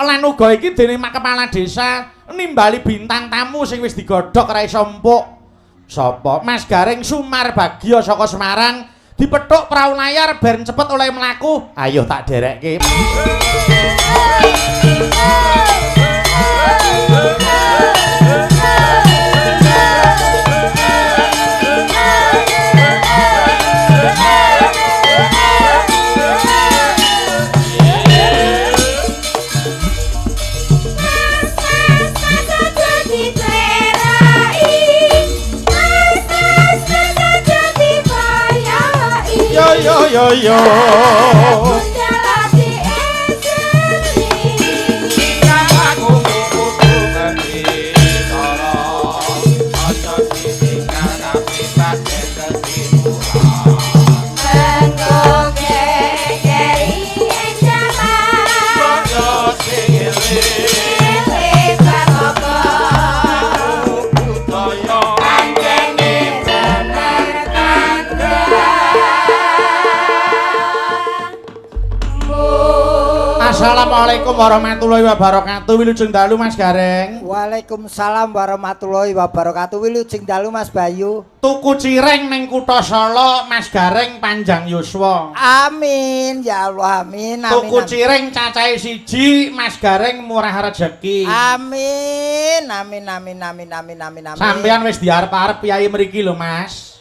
Lan uga iki dene Mak Kepala Desa nimbali bintang tamu sing wis digodhog ora iso empuk. Sapa? Mas Gareng Sumarbagya saka Semarang dipethuk prau layar ben cepet oleh mlaku. Ayo tak derekke. Yo yo yo yo. Assalamualaikum warahmatullahi wabarakatuh. Wilujeng dalu Mas Gareng. Waalaikumsalam warahmatullahi wabarakatuh. Wilujeng dalu Mas Bayu. Tuku cireng ning kutha Solo Mas Gareng panjang yuswa. Amin ya Allah, amin amin. Tuku cireng cacahe siji Mas Gareng murah rejeki. Amin amin amin amin amin amin amin. Sampeyan wis diarep-arep piyai mriki lho Mas.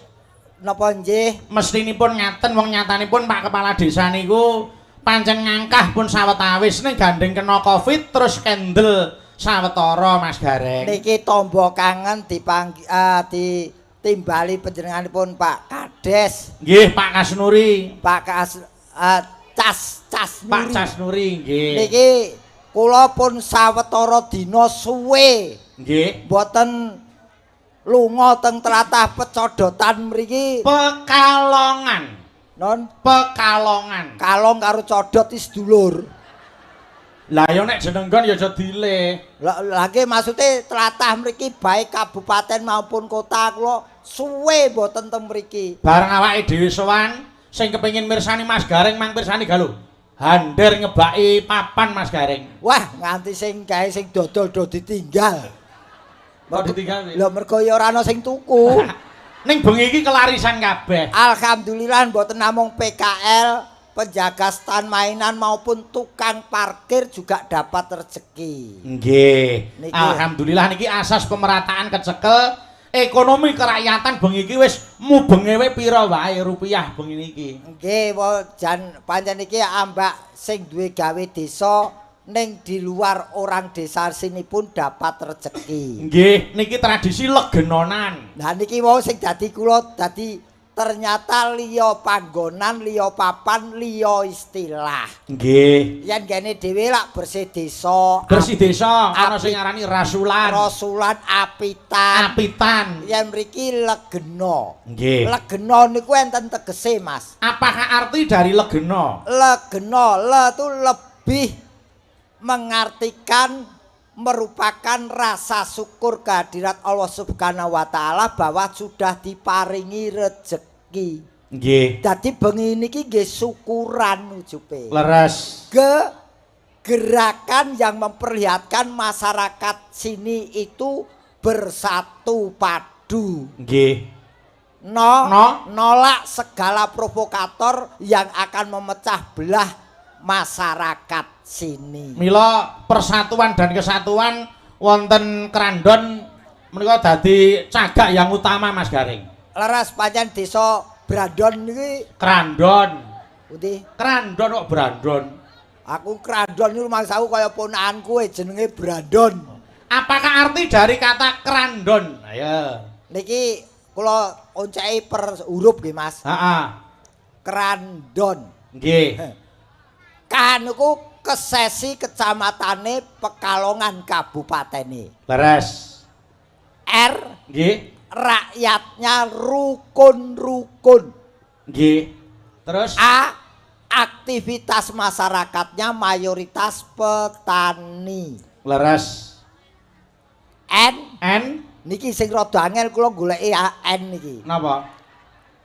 Napa nggih? Mestinipun ngaten wong nyatanipun Pak Kepala Desa niku pancen ngangkah pun sawetawis ning gandeng kena Covid terus kendel sawetara Mas Gareng. Niki tombo kangen dipanggi ditimbali panjenenganipun Pak Kades. Nggih, Pak Kasnuri. Pak Kas Cas Cas Nuri. Pak Casnuri nggih. Niki kula pun sawetara dina suwe. Nggih. Mboten lunga teng tlatah pecodotan mriki. Pekalongan. Non Pekalongan. Kalong karo codot iki sedulur. Lah ya nek jeneng nggon ya aja dileh. Lah nggih maksude tlatah mriki baik kabupaten maupun kota kula suwe mboten teng mriki. Bareng awake dhewe sowan sing kepengin mirsani Mas Gareng mang pirsani galo. Hander ngebaki papan Mas Gareng. Wah, nganti sing gawe sing dodol do ditinggal. Kok ditinggal? Lho mergo ya ora ana sing tuku. Ning bengi iki kelarisan kabeh. Alhamdulillah mboten namung PKL, penjaga stand mainan maupun tukang parkir juga dapat rezeki. Nggih. Alhamdulillah niki asas pemerataan kecekel ekonomi kerakyatan bengi iki wis mubengewe pira wae rupiah bengi niki. Nggih, jan pancen iki ambak sing duwe gawe desa ning di luar orang desa sini pun dapat rezeki. Nggih, niki tradisi legenonan. Nah niki wau sing dadi kula dadi ternyata liya panggonan, liya papan, liya istilah. Nggih. Yen kene dhewe lak bersih desa. Bersih desa ana sing ngarani rasulan. Rasulan apitan. Apitan. Yen mriki legena. Nggih. Legena niku enten tegese, Mas. Apakah arti dari legena? Legena, le itu lebih mengartikan merupakan rasa syukur kehadirat Allah Subhanahu wa taala bahwa sudah diparingi rezeki. Nggih. Dadi bengi niki nggih syukuran ujupe. Leres. Gerakan yang memperlihatkan masyarakat sini itu bersatu padu. Nggih. Nolak segala provokator yang akan memecah belah masyarakat sini. Mila persatuan dan kesatuan wonten Krandon menika dadi cagak yang utama Mas Gareng. Leres pancen desa Brandon niki. Krandon. Pundi? Krandon kok Brandon. Aku Krandon niku mangsaku kaya ponakanku jenenge Brandon. Apakah arti dari kata Krandon? Ayo. Niki kula onceki per huruf nggih Mas. Heeh. Krandon. Nggih. Kan niku kesesi kecamatane Pekalongan kabupatene. Leres. R. Nggih. Rakyatnya rukun-rukun. Nggih. Terus A. Aktivitas masyarakatnya mayoritas petani. Leres. N. N. Niki sing rada angel kula goleki N niki. Napa?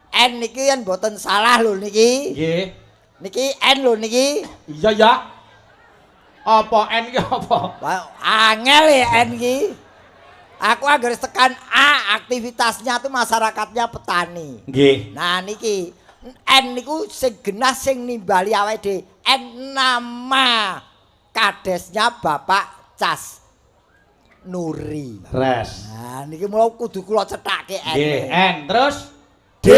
N niki yen mboten salah lho niki. Nggih. Niki N lho niki. Iya ya. Apa N ki apa? Angel ya N ki. Aku anggere tekan A, aktivitasnya tuh masyarakatnya petani. Nggih. Nah niki N niku sing genah sing nimbali awake dhewe. N nama kadesnya Bapak Cas Nuri. Res. Nah niki mula kudu kula cethake N. Nggih, N terus D.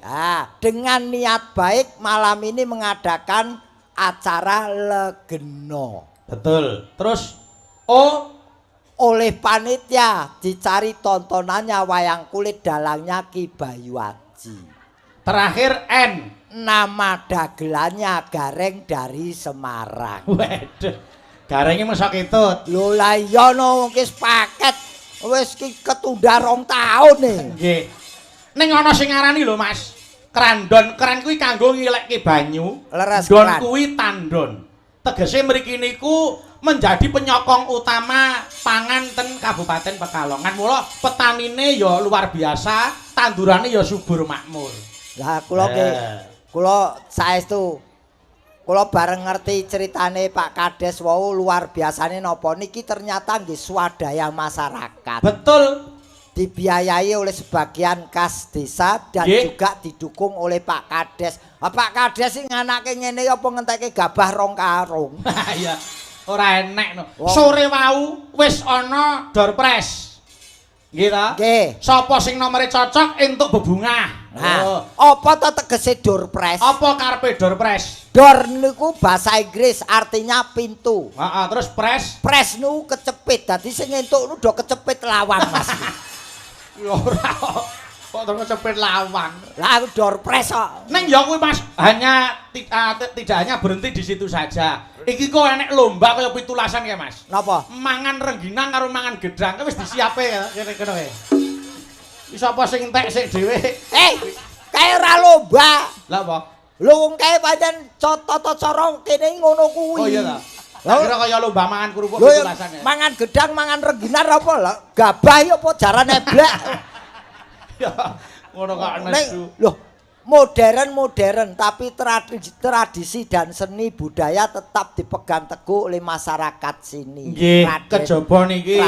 Nah, dengan niat baik malam ini mengadakan acara legeno. Betul. Terus O oleh panitia dicari tontonannya wayang kulit dalangnya Ki Bayu Aji. Terakhir N. Nama dagelannya Gareng dari Semarang. Waduh. Garenge mosok ketut. Lho lah iya no wong ki paket wis ki ketunda 2 tahun nih. Nggih. Ning ana sing ngarani lho Mas. Krandon, kran kuwi kanggo ngilekke banyu. Leres Don kran. kuwi tandon. Tegese mriki niku menjadi penyokong utama pangan ten Kabupaten Pekalongan. Mula petanine ya luar biasa, tandurane ya subur makmur. Lah kula ki kula saestu kula bareng ngerti ceritane Pak Kades wau luar biasane napa niki ternyata nggih swadaya masyarakat. Betul. Dibiayai oleh sebagian kas desa dan juga didukung oleh Pak Kades. Ah, Pak Kades sing nganake ngene apa ngentekke gabah 2 karung. Iya, ora enek no. Sore wau wis ana door prize. Nggih ta? Nggih. Sapa sing nomere cocok entuk bebungah. Nah, Oh. apa to tegese door prize? Apa karepe door prize? Door niku bahasa Inggris artinya pintu. Heeh, terus press? Press niku kecepit. Dadi sing entuk niku do kecepit lawang, Mas. Ya ora kok terus kecepit lawang. Lah aku door press kok. Neng ya kuwi Mas, hanya tidak hanya berhenti di situ saja. Iki kok enek lomba kaya pitulasan kae Mas. Napa? Mangan rengginang karo mangan gedang wis disiape kene kene kae. Wis apa sing entek sik dhewe. Kae ora lomba. Lah apa? Lho wong kae pancen tata cara kene ngono kuwi. Oh iya ta. Lah kira kaya lomba mangan kerupuk pitulasan ya. Mangan gedang, mangan rengginang apa lah? Gabah ya apa jaran eblek. Ya ngono kok nesu. Lho, modern-modern tapi tradisi dan seni budaya tetap dipegang teguh oleh masyarakat sini. Nggih, kejaba niki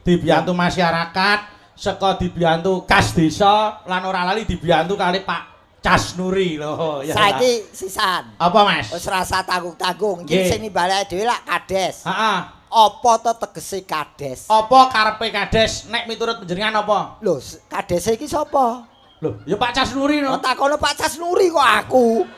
dibiyantu masyarakat, saka dibiyantu kas desa lan ora lali dibiyantu kali Pak Cas Nuri lho. Ya. Saiki sisan. Apa Mas? Wis rasa tanggung-tanggung. Iki sing nimbali dhewe lak kades. Heeh. Apa to tegese kades? Apa karepe kades nek miturut panjenengan apa? Lho, kadese iki sapa? Lho, ya Pak Cas Nuri no. Takono Pak Cas Nuri kok aku.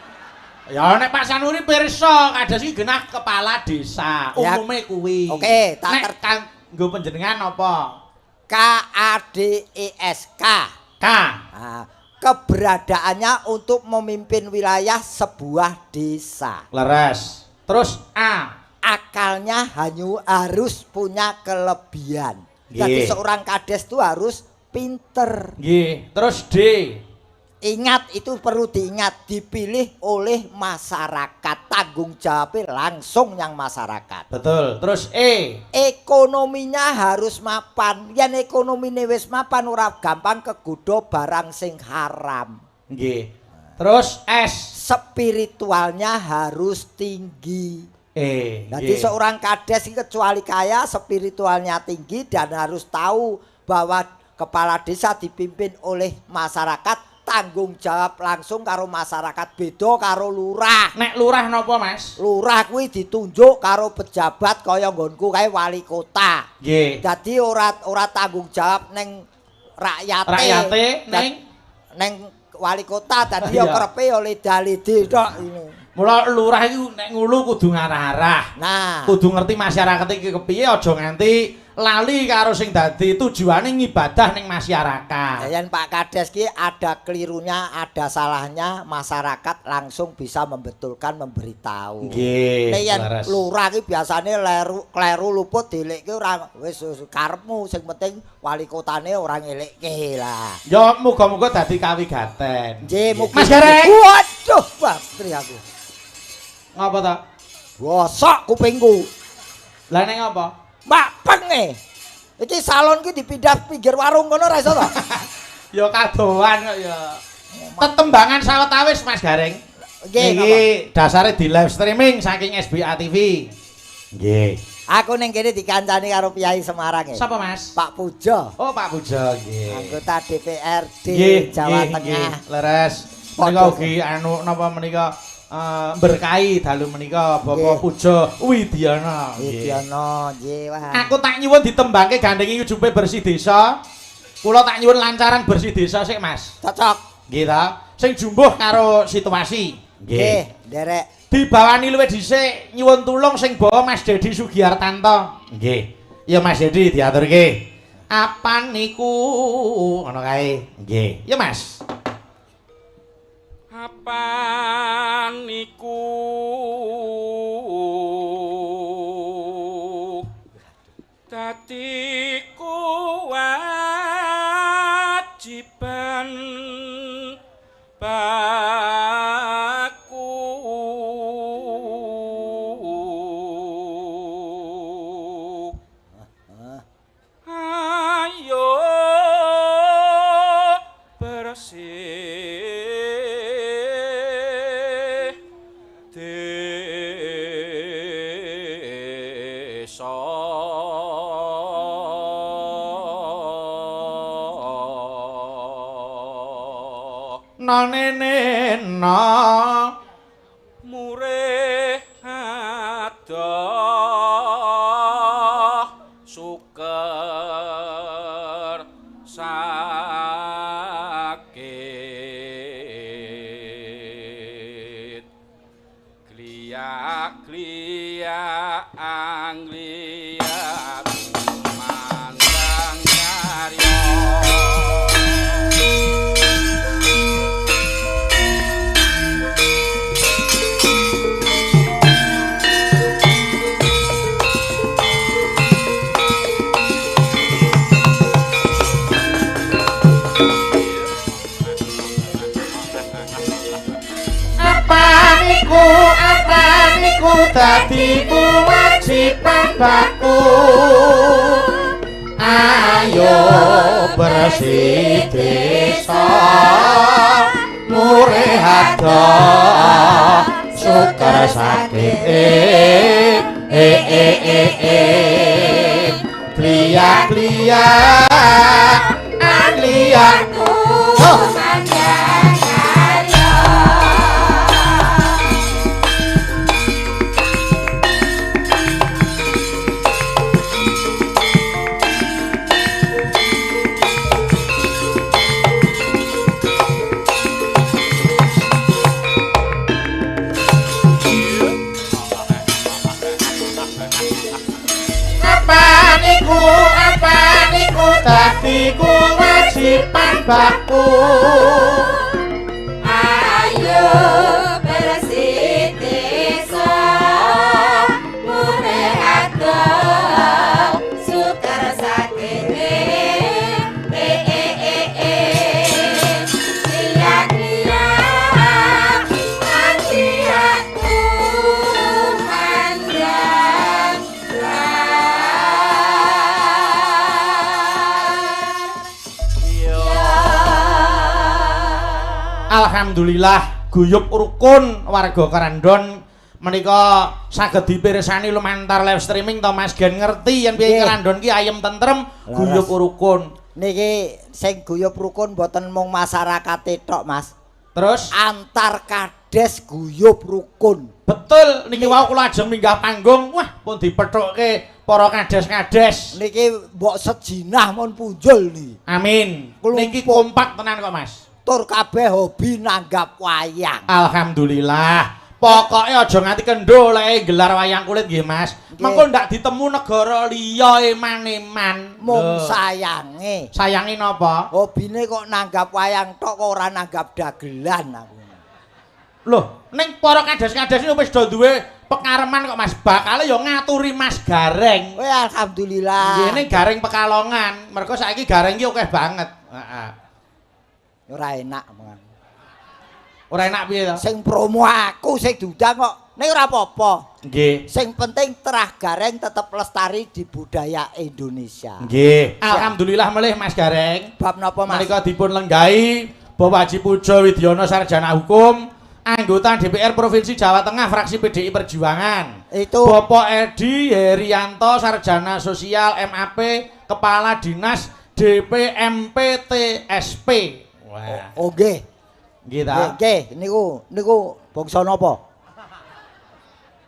Ya nek Pak Cas Nuri pirsa, kades iki genah kepala desa, umume kuwi. Oke, tak nek kanggo panjenengan apa? K A D E S K. K. Nah, keberadaannya untuk memimpin wilayah sebuah desa. Leres. Terus A. Akalnya hanya harus punya kelebihan. Jadi seorang kades itu harus pinter. Nggih. Terus D. Ingat, itu perlu diingat, dipilih oleh masyarakat, tanggung jawabnya langsung yang masyarakat. Betul. Terus E. Ekonominya harus mapan. Yen ekonomine wis mapan ora gampang kegodha barang sing haram. Nggih. Terus S. Spiritualnya harus tinggi. Jadi seorang kades kecuali kaya, spiritualnya tinggi dan harus tahu bahwa kepala desa dipimpin oleh masyarakat, tanggung jawab langsung karo masyarakat, beda karo lurah. Nek lurah napa Mas? Lurah kuwi ditunjuk karo pejabat kaya nggonku kae wali kota. Nggih. Dadi ora tanggung jawab neng rakyate. Rakyate neng wali kota dadi ya kerepe ya leda-lede tok. Mula lurah iku nek ngulu kudu ngarah-arah. Nah, kudu ngerti masyarakat iki kepiye, aja nganti lali karo sing dadi tujuane ngibadah ning masyarakat. Yen Pak Kades ki ada kelirunya, ada salahnya, masyarakat langsung bisa membetulkan, memberitahu. Nggih. Nek yen lurah ki biasane kleru luput dielekke ora wis karepmu, sing penting wali kotane ora ngelekke lah. Ya muga-muga dadi kawigaten. Nggih, muga. Mas Gareng. Waduh, bastri aku. Ngapa ta? Bosok kupingku. Lah ning apa? Mbak penge. Iki salon ki dipindah pinggir warung kono ora iso to? Ya kadohan kok ya. Tetembangan sawetawis Mas Gareng. Nggih, niki dasare di live streaming saking SBA TV. Nggih. Aku ning kene dikancani karo Piyai Semarang e. Sapa, Mas? Pak Pujo. Oh, Pak Pujo, nggih. Anggota DPRD Nggih, Jawa nggih, Tengah. nggih. Leres. Menika ugi anu napa menika berkahi dalu menika Bapak Pujo Widyana. Widyana, nggih, wah. Aku tak nyuwun ditembangke gandeng iki ujube bersih desa. Kula tak nyuwun lancaran bersih desa sik, Mas. Cocok. Nggih ta? Sing jumbuh karo situasi. Nggih, nderek. Dibawani luwih dhisik nyuwun tulung sing bawa Mas Dedi Sugiartanto. Nggih. Ya Mas Dedi diaturke. Apa niku ngono kae. Nggih. Ya Mas. Apa niku dadi kewajiban baku ayo bersih desa. No nene no murih adoh suker sakit kliak-kliak angliak tumandang karya. Apa niku dadi kewajiban baku. Ayo bersih desa murih adoh suker sakit kliak-kliak angliak. Apa niku dadi kewajiban baku. Ayo bersih desa murih adoh suker sakit kliak-kliak angliak tumandang. Alhamdulillah guyub rukun warga Krandon menika saged dipirsani lumantar live streaming to Mas gen ngerti yen piye Krandon ki ayem tentrem guyub rukun. Niki sing guyub rukun mboten mung masyarakate tok Mas. Terus antar kades guyub rukun. Betul niki wau kula ajeng minggah panggung, wah pun dipethukke para kades-kades. Niki mbok sejinah mun punjul niki. Amin. Niki kompak tenan kok Mas. Tur kabeh hobi nanggap wayang. Alhamdulillah. Pokoke aja nganti kendho lek gelar wayang kulit nggih Mas. Mengko ndak ditemu negara liya eman-eman. Mung sayange. Sayange napa? Hobine kok nanggap wayang tok kok ora nanggap dagelan aku. Loh, ning para kades-kades iki wis do duwe pekareman kok Mas. Bakale ya ngaturi Mas Gareng. Weh alhamdulillah. Nggih ning Gareng Pekalongan. Mergo saiki Gareng iki akeh banget. Heeh. Ora enak mangan. Ora enak piye to? Sing promo aku sing diundang kok. Ning ora apa-apa. Nggih. Sing penting terah Gareng tetep lestari di budaya Indonesia. Nggih. Alhamdulillah melih Mas Gareng. Bab napa Mas? Menika dipun lenggahi Bapak Haji Pujo Widyono Sarjana Hukum, anggota DPR Provinsi Jawa Tengah fraksi PDI Perjuangan. Itu Bapak Edi Herianto Sarjana Sosial MAP Kepala Dinas DPMPTSP. Wah. Oh nggih. Nggih ta? Nggih, niku niku bangsa napa?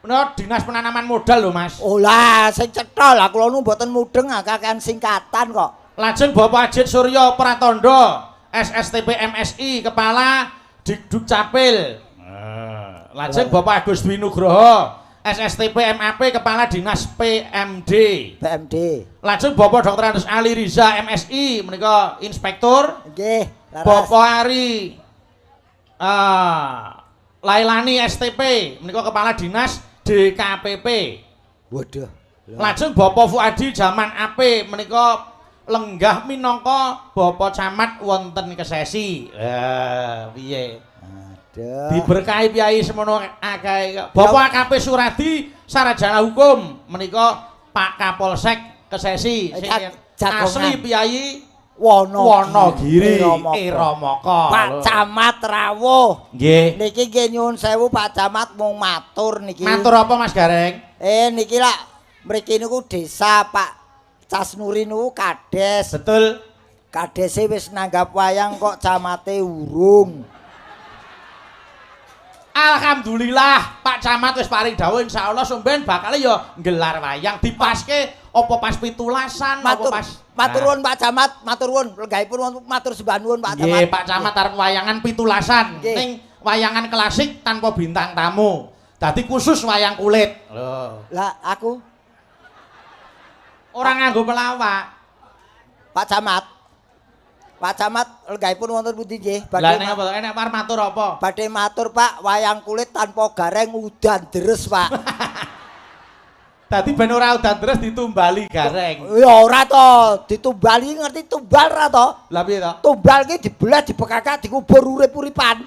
Menika Dinas Penanaman Modal lho, Mas. Oh lah, sing cetha lah kula nu mboten mudeng kakean singkatan kok. Lajeng Bapak Ajit Surya Pratondo SSTP MSI Kepala Dikduk Capil. Lajeng Bapak Agus Dwi Nugroho SSTP MAP Kepala Dinas PMD. PMD. Lajeng Bapak Dr. Andes Ali Riza MSI menika inspektur. Nggih, laras. Bapak Ari Lailani STP menika Kepala Dinas DKPP. Waduh. Lajeng Bapak Fuadi Jaman AP menika lenggah minangka Bapak Camat wonten Kesesi. Lah, piye? Aduh. Diberkahi piyai semono akeh. Bapak AKP Suradi Sarjana Hukum menika Pak Kapolsek Kesesi sing asli piyai Wonogiri, Eramaka. Pak Camat rawuh. Nggih. Niki nggih nyuwun sewu Pak Camat mung matur niki. Matur apa Mas Gareng? Niki lak mriki niku desa Pak Casnuri niku kades. Betul. Kadese wis nanggap wayang kok camate urung. Alhamdulillah Pak Camat wis paring dawuh insyaallah somben bakal ya nggelar wayang dipaske apa pas pitulasan apa pas matur nuwun Pak Camat, matur nuwun lenggahipun matur sembah nuwun Pak Camat. Nggih, Pak Camat arep wayangan pitulasan ning wayangan klasik tanpa bintang tamu. Dadi khusus wayang kulit. Lho. Lah aku ora nganggo pelawak. Pak Camat. Pak Camat lenggahipun wonten pundi nggih? Lah nek apa enek arep matur apa? Badhe matur Pak, wayang kulit tanpa gareng udan deres Pak. Dadi ben ora udan deres ditumbali gareng. Ya ora to, ditumbali ngerti tumbal ora to? Lah piye to? Tumbal ki dibelah dibekakak dikubur urip-uripan.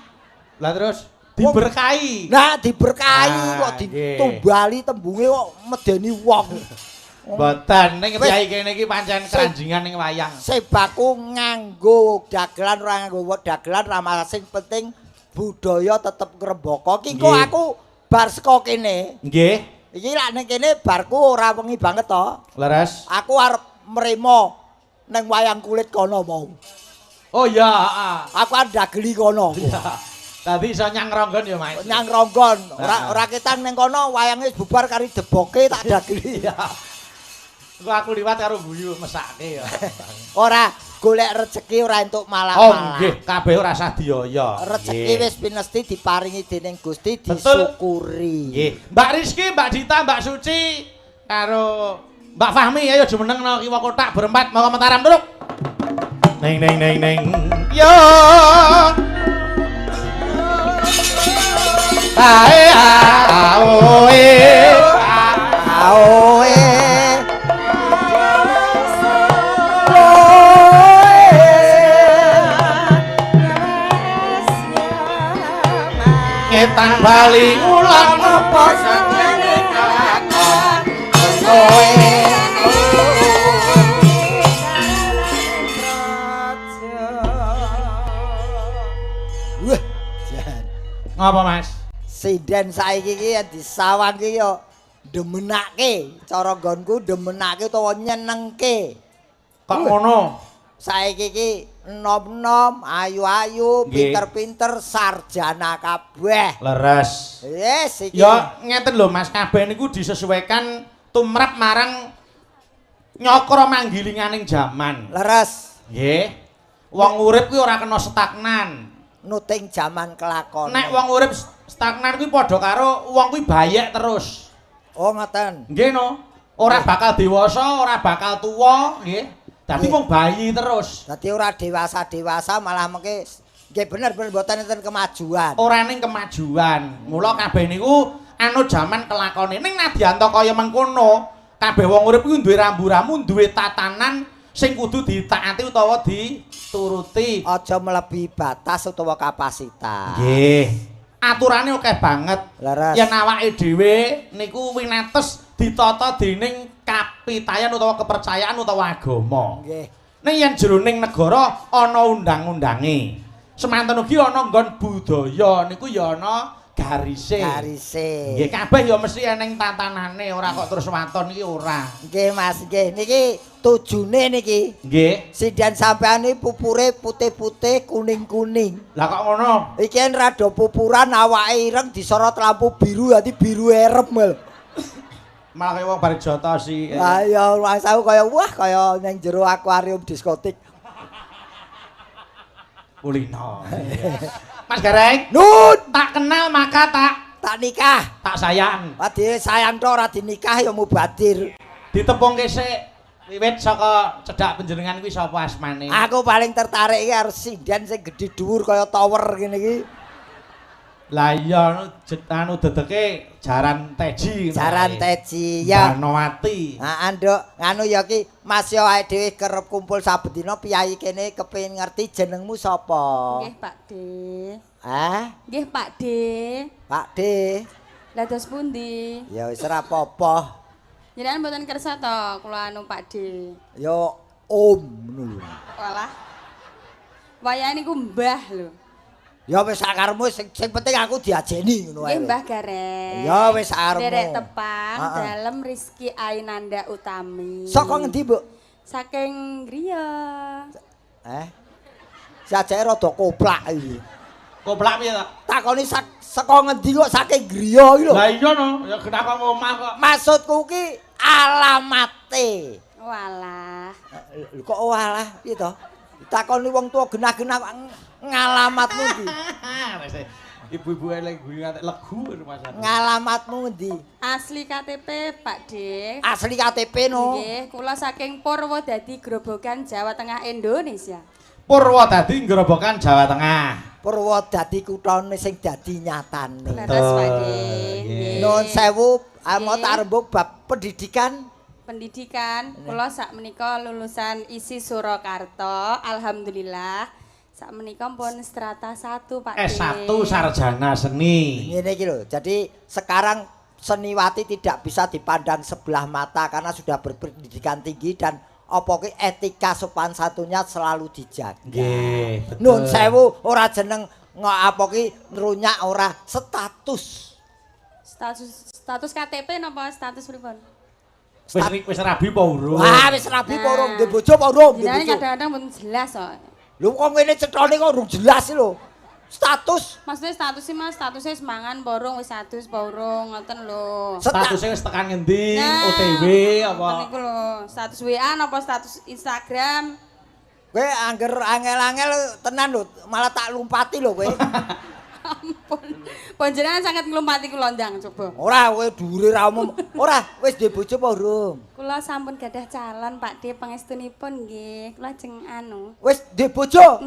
Lah terus diberkahi. Nah, diberkahi kok ditumbali tembunge kok medeni wong. Mboten ning piyai kene iki pancen keranjingan ning wayang. Sebaku nganggo dagelan ora nganggo dagelan ra masalah, sing penting budaya tetep ngrembaka. Ki engko aku bar saka kene. Nggih. Iki lak ning kene barku ora wengi banget to. Leres. Aku arep mremo ning wayang kulit kono mau. Oh iya, heeh. Aku arep dageli kono. Dadi iso nyang ronggon ya, Mas. Nyang ronggon. Ora ora ketang ning kono wayange bubar kari deboke tak dageli. Iya. Engko aku liwat karo guyu mesake ya. Ora golek rejeki ora entuk malah-malah. Oh nggih, kabeh ora usah dioyo. Rejeki wis pinesti diparingi dening Gusti disyukuri. Nggih. Mbak Rizky, Mbak Dita, Mbak Suci karo Mbak Fahmi ayo jumenengno kiwa kotak berempat monggo Mataram truk. Neng neng neng neng. Yo. Ae aoe aoe. Ngetan bali ulang apa senenge kelakon kowe. Wah, jan. Ngapa, Mas? Sinden saiki iki yen disawang iki yo demenake, cara nggonku demenake utawa nyenengke. Kok ngono? Saiki iki enom-enom, ayu-ayu, pinter-pinter, sarjana kabeh. Leres. Yes, iki. Ya ngeten lho Mas, kabeh niku disesuaikan tumrap marang nyokro manggilinganing jaman. Leres. Nggih. Wong urip kuwi ora kena stagnan. Nuting jaman kelakon. Nek wong urip stagnan kuwi padha karo wong kuwi bayek terus. Oh, ngoten. Nggih no. Ora bakal dewasa, ora bakal tuwa, nggih. Dadi wong bayi terus. Dadi ora dewasa-dewasa malah mengke nggih bener-bener mboten enten kemajuan. Ora ning kemajuan. Mula kabeh niku anut jaman kelakone. Ning nadyan ta kaya mengkono, kabeh wong urip kuwi duwe rambu-rambu, duwe tatanan sing kudu ditaati utawa dituruti. Aja melebihi batas utawa kapasitas. Nggih. Aturane akeh banget. Leres. Yen awake dhewe niku winates ditata dening kapitayan utawa kepercayaan utawa agama. Nggih. Ning yen jroning negara ana undang-undange. Semanten ugi ana nggon budaya niku ya ana garise. Garise. Nggih, kabeh ya mesti eneng tatanane, ora kok terus waton iki ora. Nggih Mas, nggih. Niki tujune niki. Nggih. Sidan sampean iki pupure putih-putih, kuning-kuning. Lah kok ngono? Iki yen rada pupuran awake ireng disorot lampu biru dadi biru erem lho. Malah kaya wong bar jotosi. Lah ya aku kaya wah kaya ning jero akuarium diskotik. Kulino. Mas Gareng, Nun, tak kenal maka tak tak nikah. tak sayang. Wadi sayang tok ora dinikah ya mubadir. Ditepungke sik wiwit saka cedhak panjenengan kuwi sapa asmane? Aku paling tertarik iki arep sinden sing gedhe dhuwur kaya tower ngene iki. Lah iya anu anu dedeke jaran teji. Jaran teji ya. Banowati. Heeh, Nduk. Nganu ya ki Mas yo awake dhewe kerep kumpul saben dina piyayi kene kepengin ngerti jenengmu sapa? Nggih, Pak D. Hah? Nggih, Pak D. Pak D. Lah dos pundi? Ya wis ora apa-apa. Jenengan mboten kersa to kula anu Pak D. Ya om ngono lho. Walah. Wayahe niku mbah lho. Ya wis sakarepmu sing penting aku diajeni ngono wae. Nggih Mbah Gareng. Ya wis sakarepmu. Derek tepang Heeh. dalem Rizky Ainanda Utami. Saka ngendi, Bu? Saking griya. Eh. Sajake rada koplak iki. Koplak piye to? Takoni saka ngendi kok saking griya iki lho. Lah iya no, ya genah kok omah kok. Maksudku ki alamate. Walah. Lho kok walah piye to? Takoni wong tuwa genah-genah kok ngalamatmu ndi? Wis ibu-ibu elek guyu nganti legu rumasane. Ngalamatmu ngendi? Asli KTP Pak D. Asli KTP no. Nggih, kula saking Purwodadi Grobogan Jawa Tengah Indonesia. Purwodadi Grobogan Jawa Tengah. Purwodadi kutone sing dadi nyatane. Leres Pak D. Nggih. Nuwun sewu, mau tak rembug bab pendidikan. Pendidikan, kula sak menika lulusan ISI Surakarta, alhamdulillah. Sak menika pun strata 1 Pak D. S1 sarjana seni. Ngene iki lho. Jadi sekarang seniwati tidak bisa dipandang sebelah mata karena sudah berpendidikan tinggi dan apa ki etika sopan santunnya selalu dijaga. Nggih, betul. Nun sewu ora jeneng ngok apa ki nrunyak ora status. Status KTP napa status pripun? Wis rabi apa urung? Wah, wis rabi apa urung? Ndek bojo apa urung? Ndek Jenengan bojo. kadang-kadang mboten jelas kok. Lho kok ngene cethone kok urung jelas lho. Status. Maksudnya status sih Mas, statusnya wis mangan apa urung, wis adus apa urung, ngoten lho. Statusnya wis tekan ngendi? Nah, OTW apa? ngoten niku lho, status WA napa status Instagram? Kowe angger angel-angel tenan lho, malah tak lumpati lho kowe. Ampun. Panjenengan sangat nglumpati kula ndang coba. Ora kowe dhuwure ra umum. Ora, wis duwe bojo apa urung? Kula sampun gadah calon Pak D pangestunipun nggih. Kula ajeng anu. Wis duwe bojo?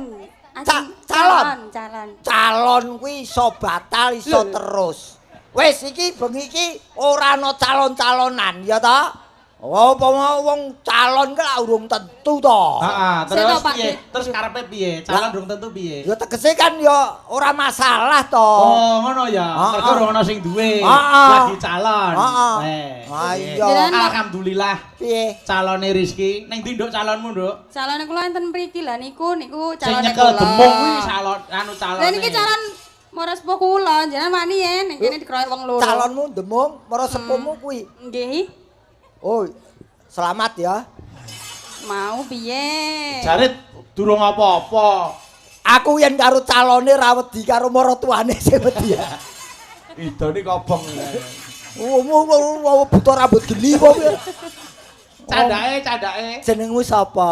Calon, calon. Calon kuwi iso batal iso terus. Wis iki bengi iki ora ana calon-calonan ya ta? Oh, apa wong calon ki lak urung tentu to. Heeh, terus piye? Terus karepe piye? Calon urung tentu piye? Ya tegese kan ya ora masalah to. Oh, ngono ya. Mergo urung ana sing duwe. Lagi calon. Heeh. Iya. Alhamdulillah. Piye? Calone Rizky, ning ndi Nduk calonmu, Nduk? Calone kula enten mriki lah niku niku calone Sing nyekel demung kuwi calon anu calone. Lah niki calon mara sepuh kula, jenengan wani yen ning kene dikeroyok wong loro. Calonmu demung, mara sepuhmu kuwi. Nggih. Oh, selamat ya. Mau piye? Jarit durung apa-apa. Aku yen karo calone ra wedi karo maratuane sing wedi. Idone kobong. Wo buta rambut geli kok. Candake, candake. Jenengmu sapa?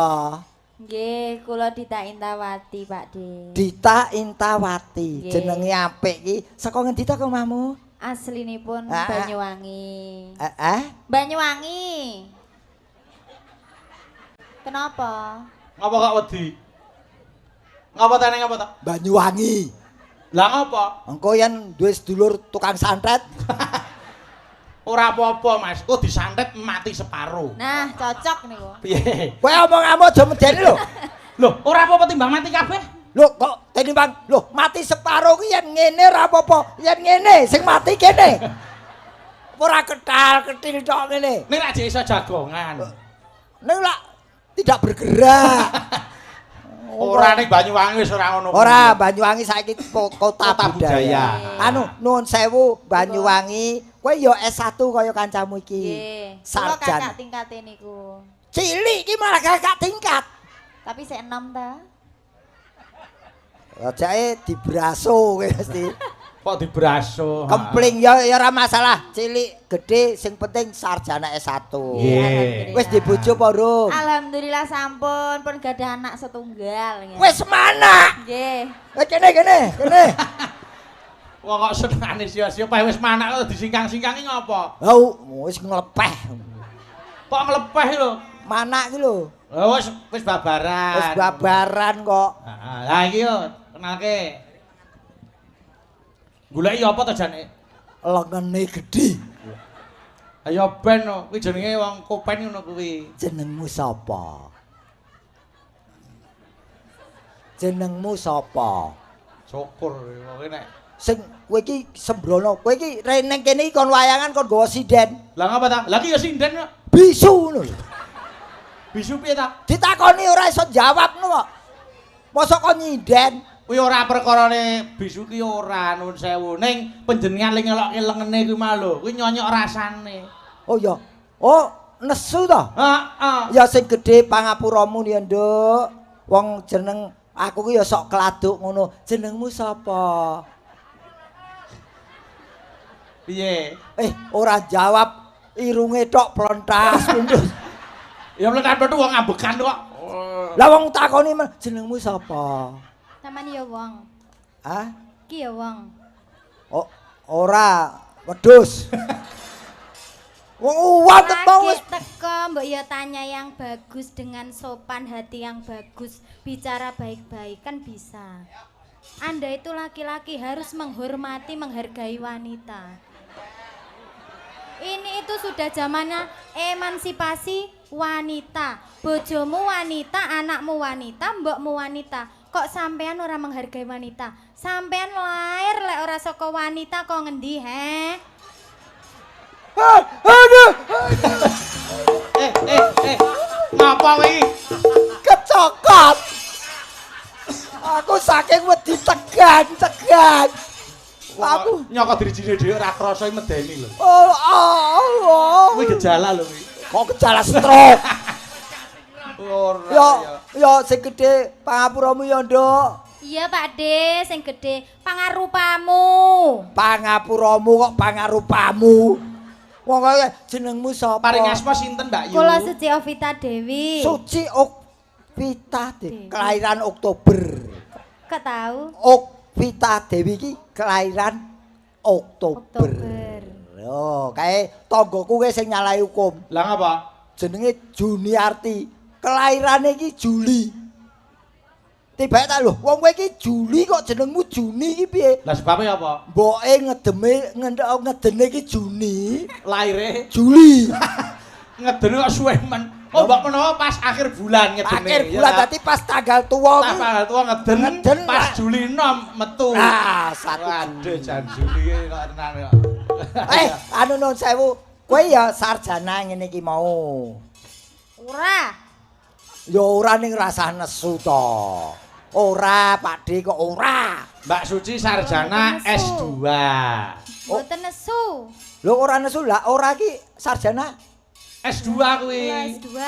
Nggih, kula Dita Intawati, Pak D. Dita Intawati. Jenenge apik iki. Saka ngendi ta omahmu? Aslinipun Banyuwangi. Banyuwangi. Kenapa? Ngapa kok wedi? Ngapa tane ngapa ta? Banyuwangi. Lah ngapa? Engko yen duwe sedulur tukang santet. Ora apa-apa, Mas. Kok disantet mati separo. Nah, cocok niku. Piye? Kowe omong-omong aja medeni lho. Lho, ora apa-apa timbang mati kabeh. Lho kok tinimbang lho mati separo ki yen ngene ora apa-apa, yen ngene sing mati kene. Ora ketal-ketil tok ngene. Nek ra iso jagongan. Nek lak tidak bergerak. Ora ning Banyuwangi wis ora ngono. Ora, Banyuwangi saiki kota budaya. Anu nuwun sewu Banyuwangi, kowe ya S1 kaya kancamu iki. Nggih. Kula Sarjana. kakak tingkate niku. Cilik iki malah kakak tingkat. Tapi sik enom ta. Rajake dibraso kowe mesti. Kok dibraso? Kempling ya ya ora masalah, cilik gede sing penting sarjana S1. Nggih. Wis dibojo apa urung? Alhamdulillah sampun, pun gadah anak setunggal. Wis manak. Nggih. Eh kene kene kene. Wong kok senengane sia-sia pae wis manak kok disingkang-singkangi ngopo? Lah wis nglepeh. Kok nglepeh lho? Manak ki lho. Lah wis wis babaran. Wis babaran kok. Heeh. Lah iki yo kenalke. Goleki apa to jane? Lengene gedhi. Ayo ben no, kuwi jenenge wong kopen ngono kuwi. Jenengmu sapa? Jenengmu sapa? Syukur wong nek sing kowe iki sembrono, kowe iki rene kene iki kon wayangan kon nggawa sinden. Lah ngapa ta? Lah iki ya sinden kok. Bisu ngono lho. Bisu piye ta? Ditakoni ora iso jawab ngono kok. Mosok kon nyinden? Kuwi ora perkarane bisu ki ora nuwun sewu. Ning panjenengan ling ngelokke lengene kuwi mau lho, kuwi nyonyok rasane. Oh iya. Oh, nesu to? Heeh. Ya sing gedhe pangapuramu ya, Nduk. Wong jeneng aku ki ya sok kladuk ngono. Jenengmu sapa? Piye? Ora jawab, irunge tok plentas plentus. Ya plentas-plentus wong ambekan kok. Lah wong takoni jenengmu sapa? Sampeyan ya wong. Hah? Ki ya wong. Oh, ora wedhus. Wong uwat teko wis teko mbok ya tanya yang bagus dengan sopan hati yang bagus, bicara baik-baik kan bisa. Anda itu laki-laki harus menghormati, menghargai wanita. Ini itu sudah zamannya emansipasi wanita. Bojomu wanita, anakmu wanita, mbokmu wanita. Kok sampean ora menghargai wanita? Sampean lahir lek ora saka wanita kok ngendi, he? Aduh. Ngapa kowe iki? Kecokot. Aku saking wedi tegan-tegan. Aku nyokot drijine dhewe ora krasa iki medeni lho. Oh, Allah. Kuwi gejala lho kuwi. Kok gejala stroke? Ora ya. Ya sing gedhe pangapuramu ya, Nduk. Iya, Pak De, sing gedhe pangarupamu. Pangapuramu kok pangarupamu. Wong kaya jenengmu sapa? Paring asma sinten, Mbak Yu? Kula Suci Ovita Dewi. Suci Ovita Dewi, kelahiran Oktober. Kok tahu? Ovita Dewi iki kelahiran Oktober. Oh, kae tanggoku kae sing nyalahi hukum. Lah ngapa? Jenenge Juniarti. Kelahirane iki Juli. Tibake tak lho, wong kowe iki Juli kok jenengmu Juni iki piye? Lah sebabe apa? Mboke ngedeme ngedene iki Juni, laire Juli. Ngedene kok suwe men. Oh, mbok menawa pas akhir bulan ngedene. Akhir bulan dadi pas tanggal tuwa kuwi. Tanggal tuwa ngeden, pas Juli 6 metu. Ah, 1 Waduh, jan Juli kok tenan kok. Anu nuwun sewu, kowe ya sarjana ngene iki mau. Ora. Ya ora ning rasah nesu to. Ora, Pak D kok ora. Mbak Suci sarjana S2. Mboten nesu. Lho ora nesu lah, ora iki sarjana S2 kuwi. S2.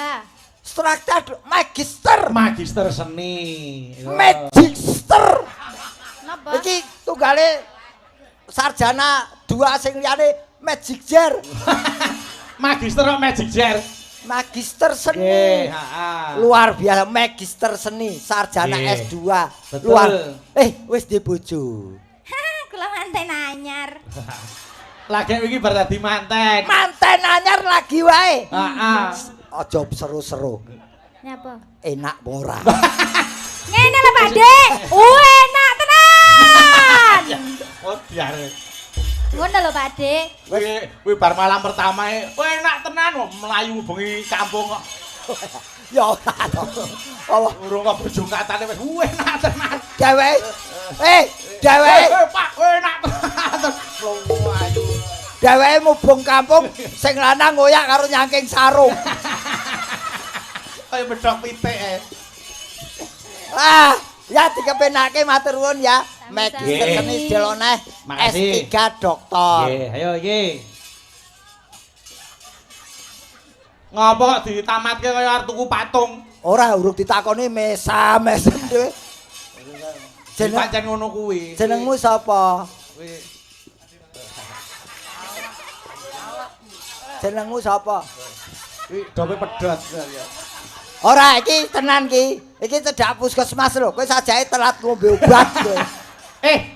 Strata magister. Magister seni. Magister. Napa? Iki tunggale sarjana 2 sing liyane magic jar. Magister kok magic jar. Magister seni. Luar biasa magister seni, sarjana Nggih. S2. Betul. Luar. Wis duwe bojo. Kula manten anyar. Lagi wingi bar dadi manten. Manten anyar lagi wae. Heeh. Aja seru-seru. Nyapa? Enak ora? Ngene lho Pak Dik. Enak tenan. Oh, biar. Ngono lho Pak Dik. Kuwi bar malam pertama e, enak tenan kok mlayu bengi kampung kok. Ya ora to. Allah urung kok bojo katane wis enak tenan. Dheweke. Dheweke. Pak, enak tenan. Mlayu. Dheweke mubung kampung sing lanang ngoyak karo nyangking sarung. Kaya bedhok pitik e. Ah, ya dikepenake matur nuwun ya. Magister Nggih. seni deloneh Makasih. S3 doktor. Nggih, ayo iki. Ngapa kok ditamatke kaya arep tuku patung? Ora urung ditakoni mesam-mesem dhewe. Jeneng pancen ngono kuwi. Jenengmu sapa? Kuwi. Jenengmu sapa? Kuwi dope pedhot ya. Ora iki tenan ki. Iki cedhak puskesmas lho. Kowe sajake telat ngombe obat kowe.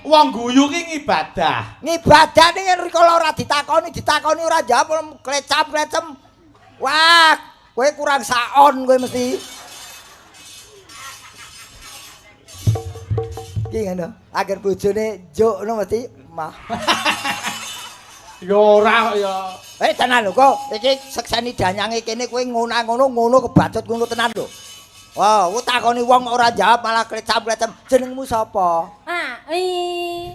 Wong guyu ki ngibadah. Ngibadah ning rikala ora ditakoni, ditakoni ora jawab klecam-klecem. Wah, kowe kurang saon kowe mesti. Ki ngono, agar bojone njuk ngono mesti mah. Ya ora kok ya. Tenan lho kok, iki sekseni danyange kene kowe ngono-ngono ngono kebacut ngono tenan lho. Wah, kowe takoni wong ora jawab malah klecam-klecem. Jenengmu sapa? Ami.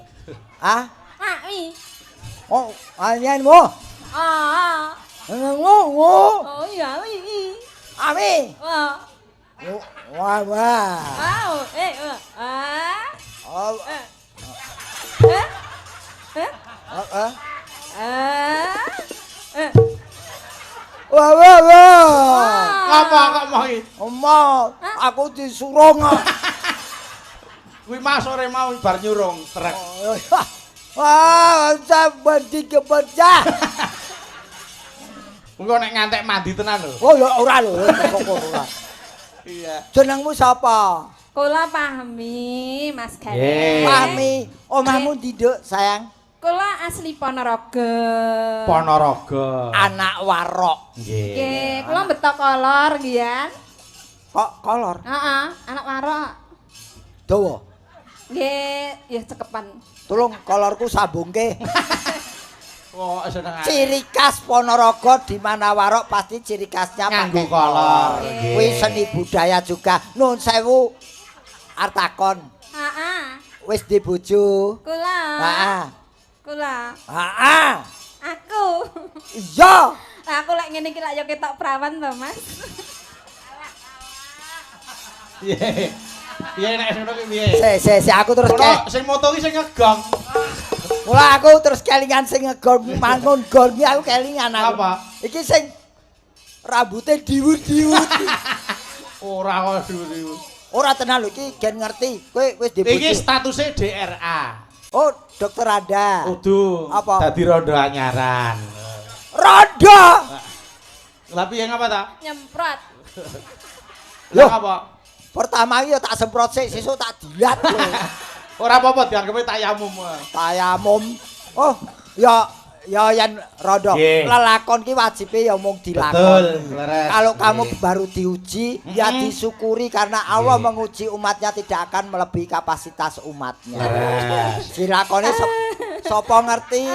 Ah? Ami. Oh, anyenmu. Ah. Jenengmu. Oh iya, ami. Ami. Wah. Wah, wah. Wow, ah. Oh. Eh. Eh? Heeh. Eh. Wah, wah, wah. Apa kok mau iki? Oma, aku disurung kok. Kuwi mas sore mau bar nyurung trek. Wah, sampe dikepecah. Engko nek ngantek mandi tenan lho. Oh, ya ora lho, kok ora. Iya. Jenengmu sapa? Kula Fahmi, Mas Gareng. Fahmi, omahmu ndi, Nduk, sayang? Kula asli Ponorogo. Ponorogo. Anak warok. Nggih. Nggih, kula beto kolor nggih ya. Kok kolor? Heeh, anak warok. Dawa. Nggih, ya cekepan. Tolong kolorku sambungke. Kok seneng. Ciri khas Ponorogo di mana warok pasti ciri khasnya nganggo pakai kolor. Kuwi seni budaya juga. Nun sewu artakon. Heeh. Wis di bojo. Kula. Heeh. Kula. Heeh. Aku. Iya. Lah aku lek ngene iki lak ya ketok prawan to, Mas. Piye? Piye nek ngono ki piye? Se aku terus Ono sing moto ki sing ngegong. Mula aku terus kelingan sing ngegong mangun gong iki aku kelingan aku. Apa? Iki sing rambute diwut-diwut. Ora kok diwut-diwut. Ora tenan lho iki gen ngerti. Kowe wis di bojo. Iki statuse DRA. Oh, dokter Anda. Kudu. Apa? Dadi rondo anyaran. Rondo. Lah piye ngapa ta? Nyemprot. Lah apa? Pertama iki ya tak semprot sik, sesuk tak dilat kowe. Ora apa-apa dianggepe tayamum. Tayamum. Oh, ya ya yen rondo. Lelakon ki wajibe ya mung dilakoni. Betul, leres. Kalau kamu baru diuji, ya disyukuri karena Allah menguji umatnya tidak akan melebihi kapasitas umatnya. Leres. Dilakoni sapa ngerti?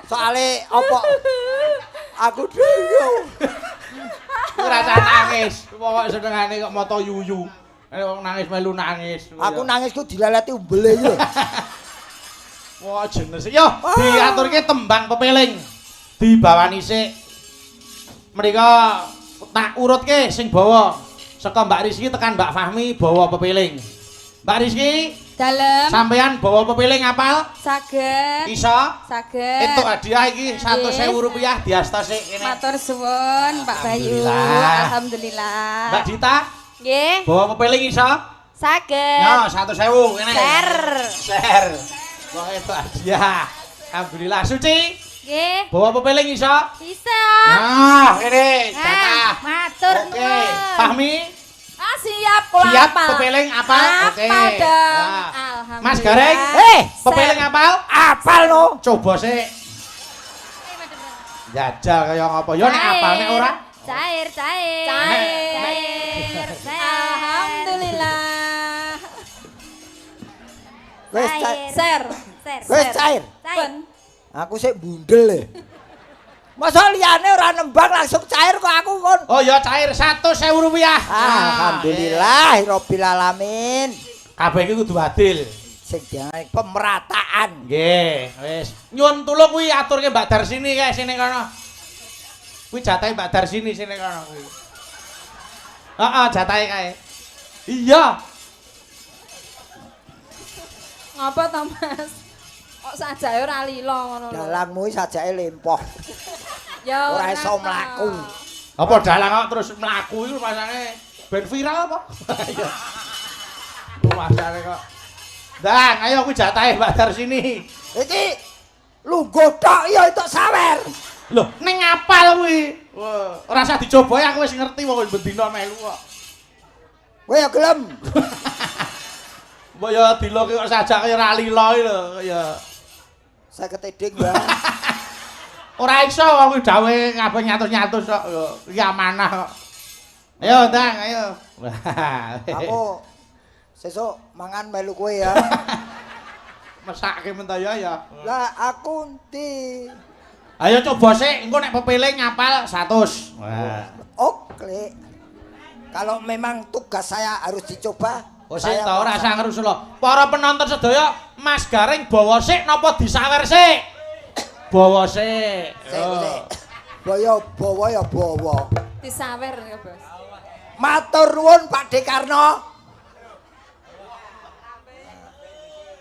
Soale apa aku dhewe. Ora nangis. Pokoke senengane kok mata yuyu. Wong nangis melu nangis. Aku nangis ku dileleti umbele iki lho. Wah, jenis. Yo, diaturke tembang pepeling. Dibawani sik. Mrika tak urutke sing bawa. Saka Mbak Rizky tekan Mbak Fahmi bawa pepeling. Mbak Rizky, dalem. Sampeyan bawa pepeling apal? Saged. Iso? Saged. Entuk hadiah iki 100.000 rupiah diasta sik kene. Matur suwun Pak Bayu. Alhamdulillah. Mbak Dita? Nggih. Bawa pepeling iso? Saged. Yo, 100.000 kene. Ser. Ser. Wah, entuk hadiah. Alhamdulillah. Suci? Nggih. Bawa pepeling iso? Iso. Nah, kene jatah. Matur Oke. nuwun. Fahmi? Ah, siap kula Siap apal. pepeling apal? Oke. Apal dong. Nah. Alhamdulillah. Mas Gareng, pepeling apal? Apal no. Coba sik. Jajal kaya ngapa? Ya nek apal nek ora. Cair, cair. Cair. Cair. Alhamdulillah. Wis cair. Ser. Ser. Wis cair. Cair. Aku sik bundel e. Masa liyane ora nembang langsung cair kok aku kon. Oh ya cair 100.000 rupiah. Alhamdulillah rabbil alamin. Kabeh iki kudu adil. Sing dianggap pemerataan. Nggih, wis. Nyuwun tulung kuwi aturke Mbak Darsini kae sini kono. Kuwi jatahe Mbak Darsini sini kono kuwi. Heeh, jatahe kae. Iya. Ngapa to, Mas? Kok sajake ora lila ngono lho. Dalangmu iki sajake lempoh. Ya ora iso mlaku. Apa dalang kok terus mlaku iku masane ben viral apa? Iya. Masane kok. Ndang, ayo kuwi jatahe Mbak Darsini. Iki lungguh tok ya entuk sawer. Lho, ning ngapal kuwi. Ora usah dicoba aku wis ngerti wong bendina melu kok. Kowe ya gelem. Mbok ya diloke kok sajake ora lila iki lho ya. 50 eding, Mbak. Ora iso wong kuwi dawuhe kabeh nyatus-nyatus kok iki amanah kok. Ayo, Ndang, ayo. Aku sesuk mangan melu kowe ya. Mesake mentaya ya. Lah aku endi? Ayo coba sik, engko nek pepele ngapal 100. Wah. Oke. Kalau memang tugas saya harus dicoba. Oh sik ta ora usah ngrusula. Para penonton sedaya, Mas Gareng bawa sik napa disawer sik? Bawa sik. Sik sik. Boyo bawa ya bawa. Disawer ya, Bos. Matur nuwun Pak Dekarno.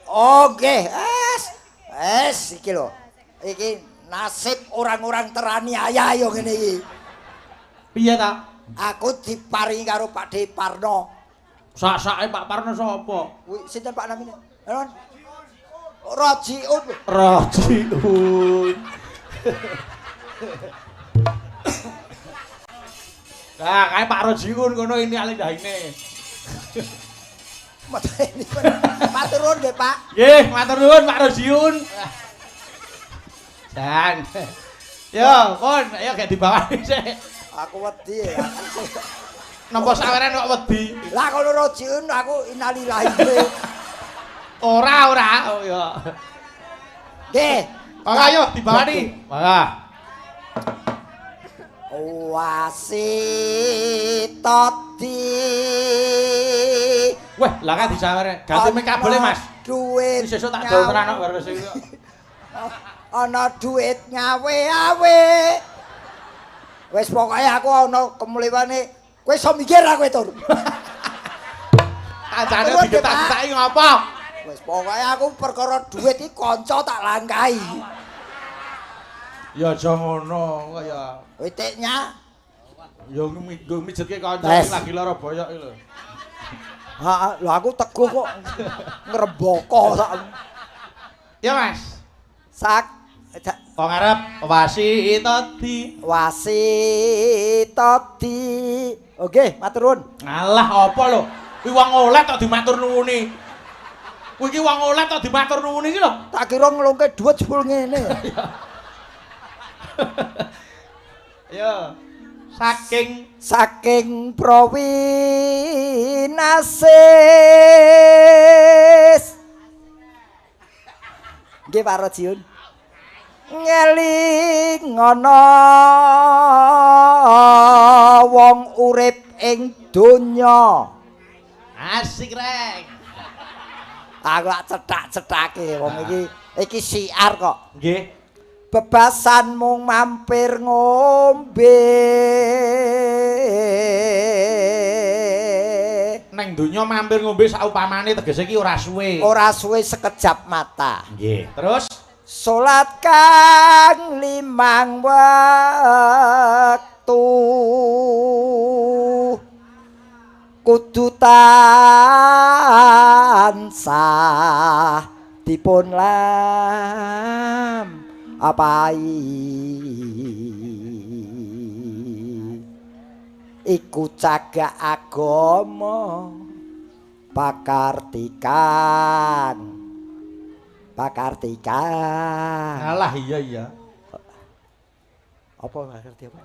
Oke, es. Es iki lho. Iki nasib orang-orang teraniaya yo ngene iki. Piye ta? Aku diparingi karo Pak De Parno. Sak-sake Pak Parno sapa? Kuwi sinten Pak namine? Ron. Rojiun. Rojiun. Nah, kae Pak Rojiun kono ini alindahine. Matur nuwun nggih, Pak. Nggih, matur nuwun Pak Rojiun. Dan. Yo, pun, ayo gek dibawani sik. Aku wedi ya. Napa saweran kok wedi? Lah kono Rojiun aku innalillahi. Ora, ora. Oh ya. Nggih. Mangga ayo dibawani. Mangga. Wasitati. Wah, lah kan disawer. Ganti mic kabele, Mas. Duit. Sesuk tak dol tenan kok wis iki. Ana duit ngawe-awe. Wis pokoke aku ana kemliwane. Kowe iso mikir aku tur. Kancane digetak-getaki ngopo? Wis pokoke aku perkara duit iki kanca tak langkahi. Ya aja ngono kaya witiknya. Ya nggo mijetke kanca lagi lara boyok iki lho. Heeh, lho aku teguh kok ngrembaka sak. Ya Mas. Sak kok ngarep wasitati. Wasitati. Oke, matur nuwun. Ngalah apa lho? Kuwi wong oleh tok dimatur nuwuni. Kuwi iki wong oleh tok dimatur nuwuni iki lho. Tak kira ngelungke dhuwit jebul ngene. Ayo. Saking saking Prowinasis. Nggih Pak Rojiun. Ngeling ana wong urip ing donya. Asik reng. Aku lak cethak-cethake wong iki iki siar kok. Nggih. Bebasan mung mampir ngombe. Neng donya mampir ngombe saupamane tegese iki ora suwe. Ora suwe sekejap mata. Nggih. Terus salat kang 5 wektu kudu tansah dipun lampahi. Iku cagak agama pakartikan. Pakartikan. Alah iya iya. Apa pakarti apa?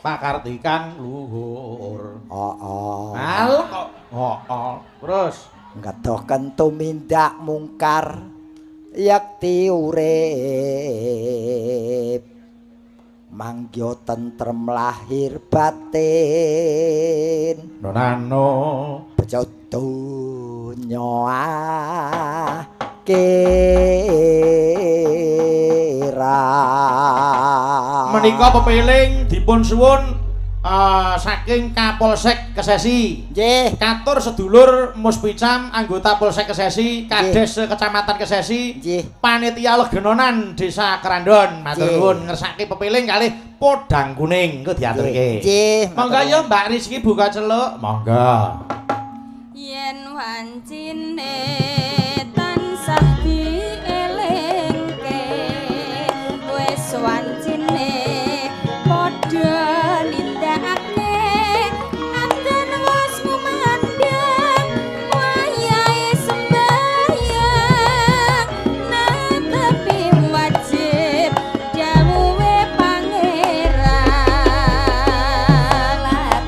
Pakartikan luhur. Heeh. Alah kok heeh. Terus ngedoken tumindak mungkar yakti urip mangga tentrem lahir batin nonano bejo donya akhirat. Menika pepeling dipun suwun Saking Kapolsek Kesesi. Nggih. Katur sedulur Muspicam anggota Polsek Kesesi, Kades Kecamatan Kesesi, Nggih. Panitia Legenonan Desa Krandon. Matur nuwun ngersake pepiling kalih podang kuning engko diaturke. Nggih. Monggo ya Mbak Rizky buka celuk. Monggo. Yen wancine tansah dielingke, wis wancine padha nindakake, adan wis ngumandhang wayahe sembahyang, netepi wajib dawuhe pangeran.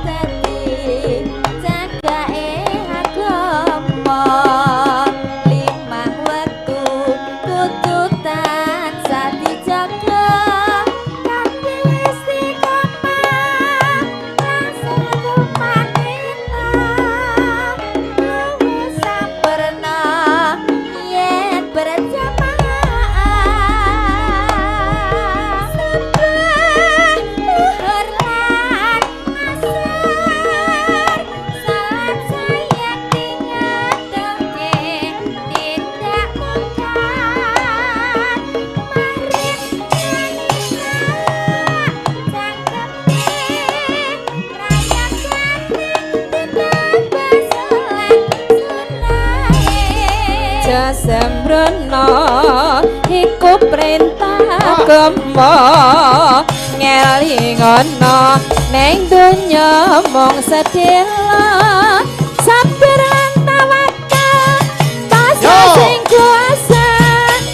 Dadi cagake agama limang wektu kudu tansah dijaga, kanthi istiqomah langsung tumanina, luwih sampurna yen berjamaah. Subuh, zuhur lan asar, salat sayakti ngadohke tindak mungkar, maghrib lan isya cangkeme rayakane ditambah salat sunahe. Aja sembrono iku perintah agama, ngelingono neng donya mung sedhela, sabar lan tawakal pasrah Yo. sing kuasa,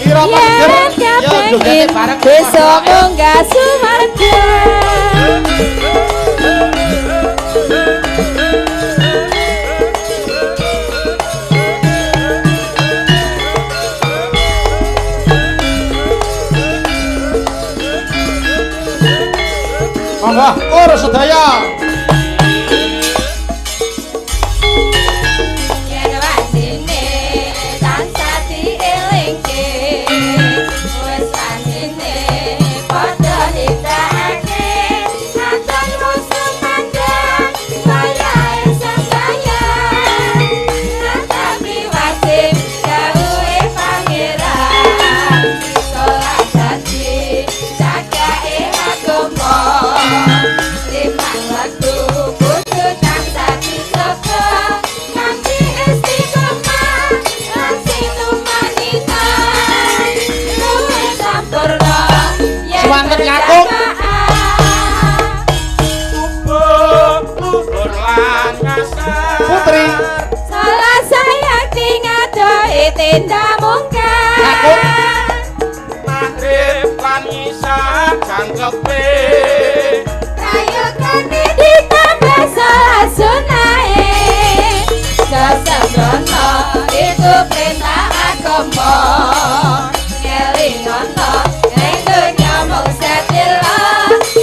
Ira yen Pak Geger, yo kepengin jogete bareng. besok munggah suwarga. Monggo kur sedaya. Yen wancine tansah dielingke, wis wancine padha nindakake, aton wis sumandhang wayahe sembahyang, natapi wajib dawuhe pangeran, salat dadi cagake agama, limang wektu kudu tansah dijaga, kanthi istiqomah lan sing tumanina, luwih sampurna yen Suwanten kakung. berjamaah. Subuh, zuhur lan asar. Putri. Salah saya ngadohi tindak mungkar. Kakung. Maghrib lan isya jangkepe. Prayogane ditambah salat sunahe. Jasembrono iku perintah agama, ngelingono ning donya mung sedhela,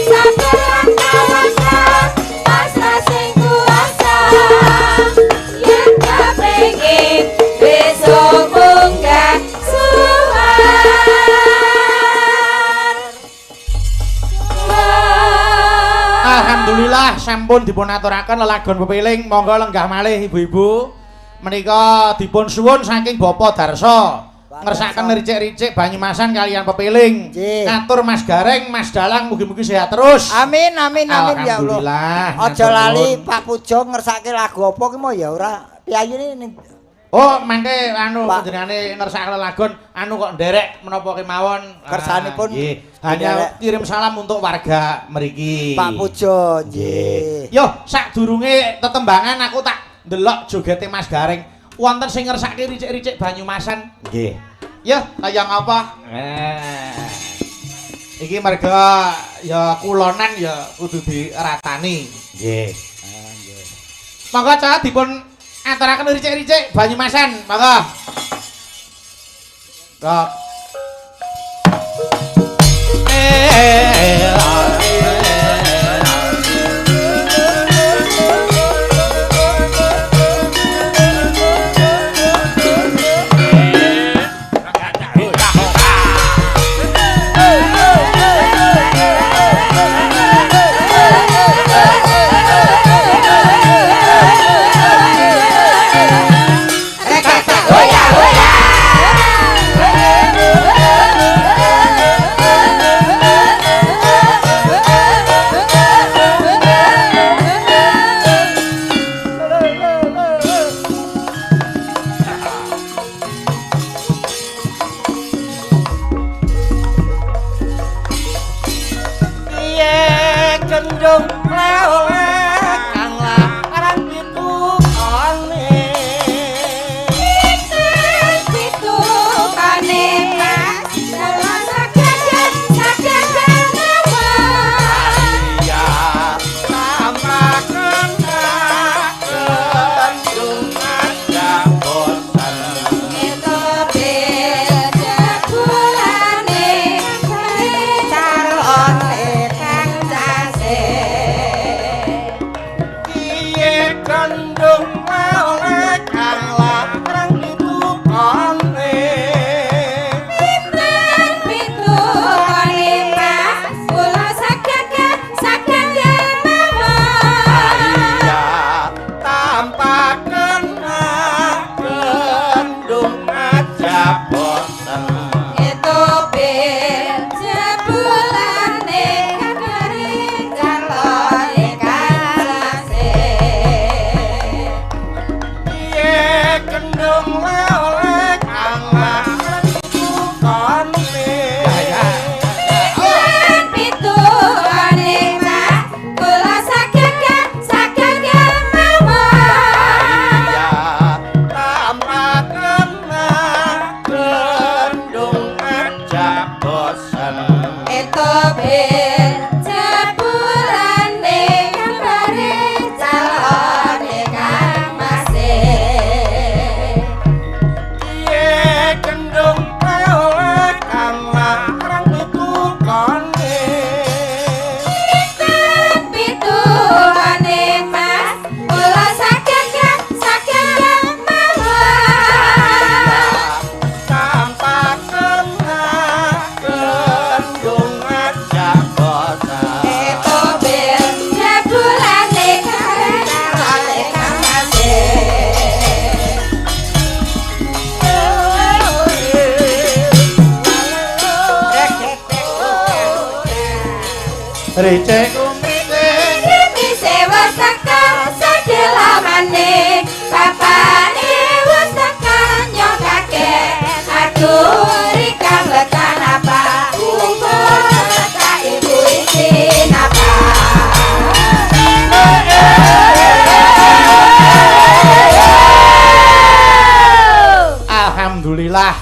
sabar lan tawakal pasrah sing kuasa, yen kepengin besok munggah suwarga. Alhamdulillah sampun dipun aturaken lelagon pepiling. Monggo lenggah malih ibu-ibu. Menika dipun suwun saking Bapak Darso. Ngersakaken ricik-ricik Banyumasan kalian pepiling. Nggih. Katur Mas Gareng, Mas Dalang mugi-mugi sehat terus. Amin amin amin ya Allah. Alhamdulillah. Aja lali Pak Pujo ngersake lagu apa ki mau ya ora piyayine ning Oh, mangke anu Pak. panjenengane ngersakake lelagon anu kok nderek menapa kemawon. Kersanipun Ah, nggih. Hanya nderek. kirim salam untuk warga mriki. Pak Pujo nggih. Yo, sadurunge tetembangan aku tak ndelok jogete Mas Gareng. Wonten sing ngersake ricik-ricik Banyumasan. Nggih. Yo, kaya ngapa? Eh. Iki merga ya kulonan ya kudu diratani. Nggih. Monggo cah dipun aturaken ricik-ricik Banyumasan, monggo. Rok. Hey! kendung oleh kang larang pitukane. Pitukane Mas kula saged saged mawon. Ya tambah kena kendung aja bosan. Etobel jebulane Calone kang case. Kiye kendung oleh kang larang pitukane. Pinten pitukane Mas kula saged saged mawon. Ya tanpa kena kendung aja bosen. Etobel jebulane kabare calone kang case. Kiye kendung oleh kang larang pitukane. Pinten pitukane Mas kula saged saged mawon. Ya tanpa kena kendung aja bosen. Etobel jebulane kabare calone kang mase. Kiye kendung oleh kang larang pitukane. Pinten pitukane Mas kula saged saged mawon. Tanpa kena kendung aja bosan. Etobel jebulane kabare calone kang mase. Recek kumricik. Krimise wis teka sedelamane, bapane wis teka nyong kakek. Aduh rikang lekan apa, umpul tak ibu izin apa. Alhamdulillah.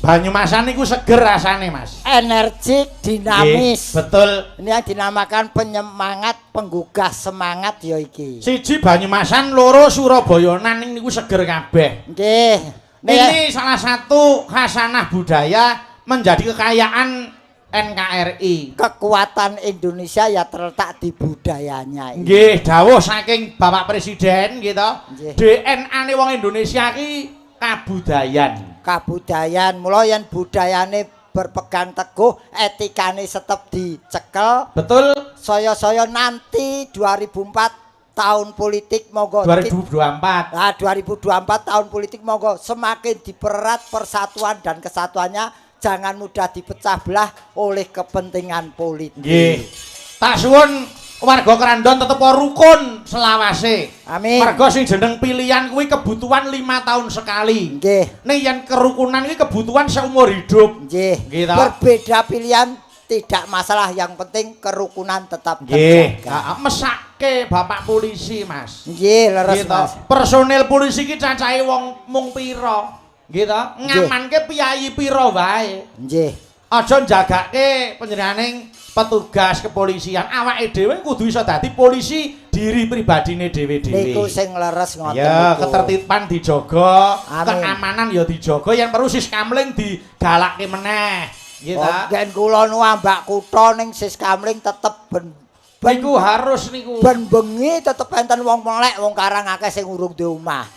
Banyumasan niku seger rasane, Mas. Energik, dinamis. Nggih, betul. Ini yang dinamakan penyemangat, penggugah semangat ya iki. Siji Banyumasan, loro Surabayanan niku seger kabeh. Nggih. Ini salah satu khasanah budaya menjadi kekayaan NKRI. Kekuatan Indonesia ya terletak di budayanya ini. Nggih, dawuh saking Bapak Presiden gitu. Nggih. DNA-ne wong Indonesia ki kabudayan. Kabudayan, mula yen budayane berpegang teguh, etikane tetep dicekel. Betul. Saya-saya nanti 2004 tahun politik monggo 2024. Nah, 2024 tahun politik monggo semakin dipererat persatuan dan kesatuannya, jangan mudah dipecah belah oleh kepentingan politik. Nggih. Tak suwun warga Krandon tetep rukun selawase. Amin. Mergo sing jeneng pilihan kuwi kebutuhan 5 tahun sekali. Nggih. Ning yen kerukunan kuwi kebutuhan seumur hidup. Nggih. Nggih ta? Berbeda pilihan tidak masalah, yang penting kerukunan tetap Nggih. terjaga. Heeh, mesake Bapak polisi, Mas. Nggih, leres, Nggih ta? Mas. Personil polisi ki cacahe wong mung pira? Nggih ta? Ngamanke piyayi pira wae. Nggih. Aja njagake panjenenganing petugas kepolisian. Awake dhewe kudu iso dadi polisi diri pribadine dhewe-dhewe. Niku sing leres ngoten Ya, niku. ketertiban dijaga, Amin. keamanan ya dijaga, yen perlu siskamling digalake meneh. Nggih Oh, ta? Yen kula nu ambak kutha ning siskamling tetep ben ben Niku harus niku. ben bengi tetep enten wong melek, wong karang akeh sing urung di omah.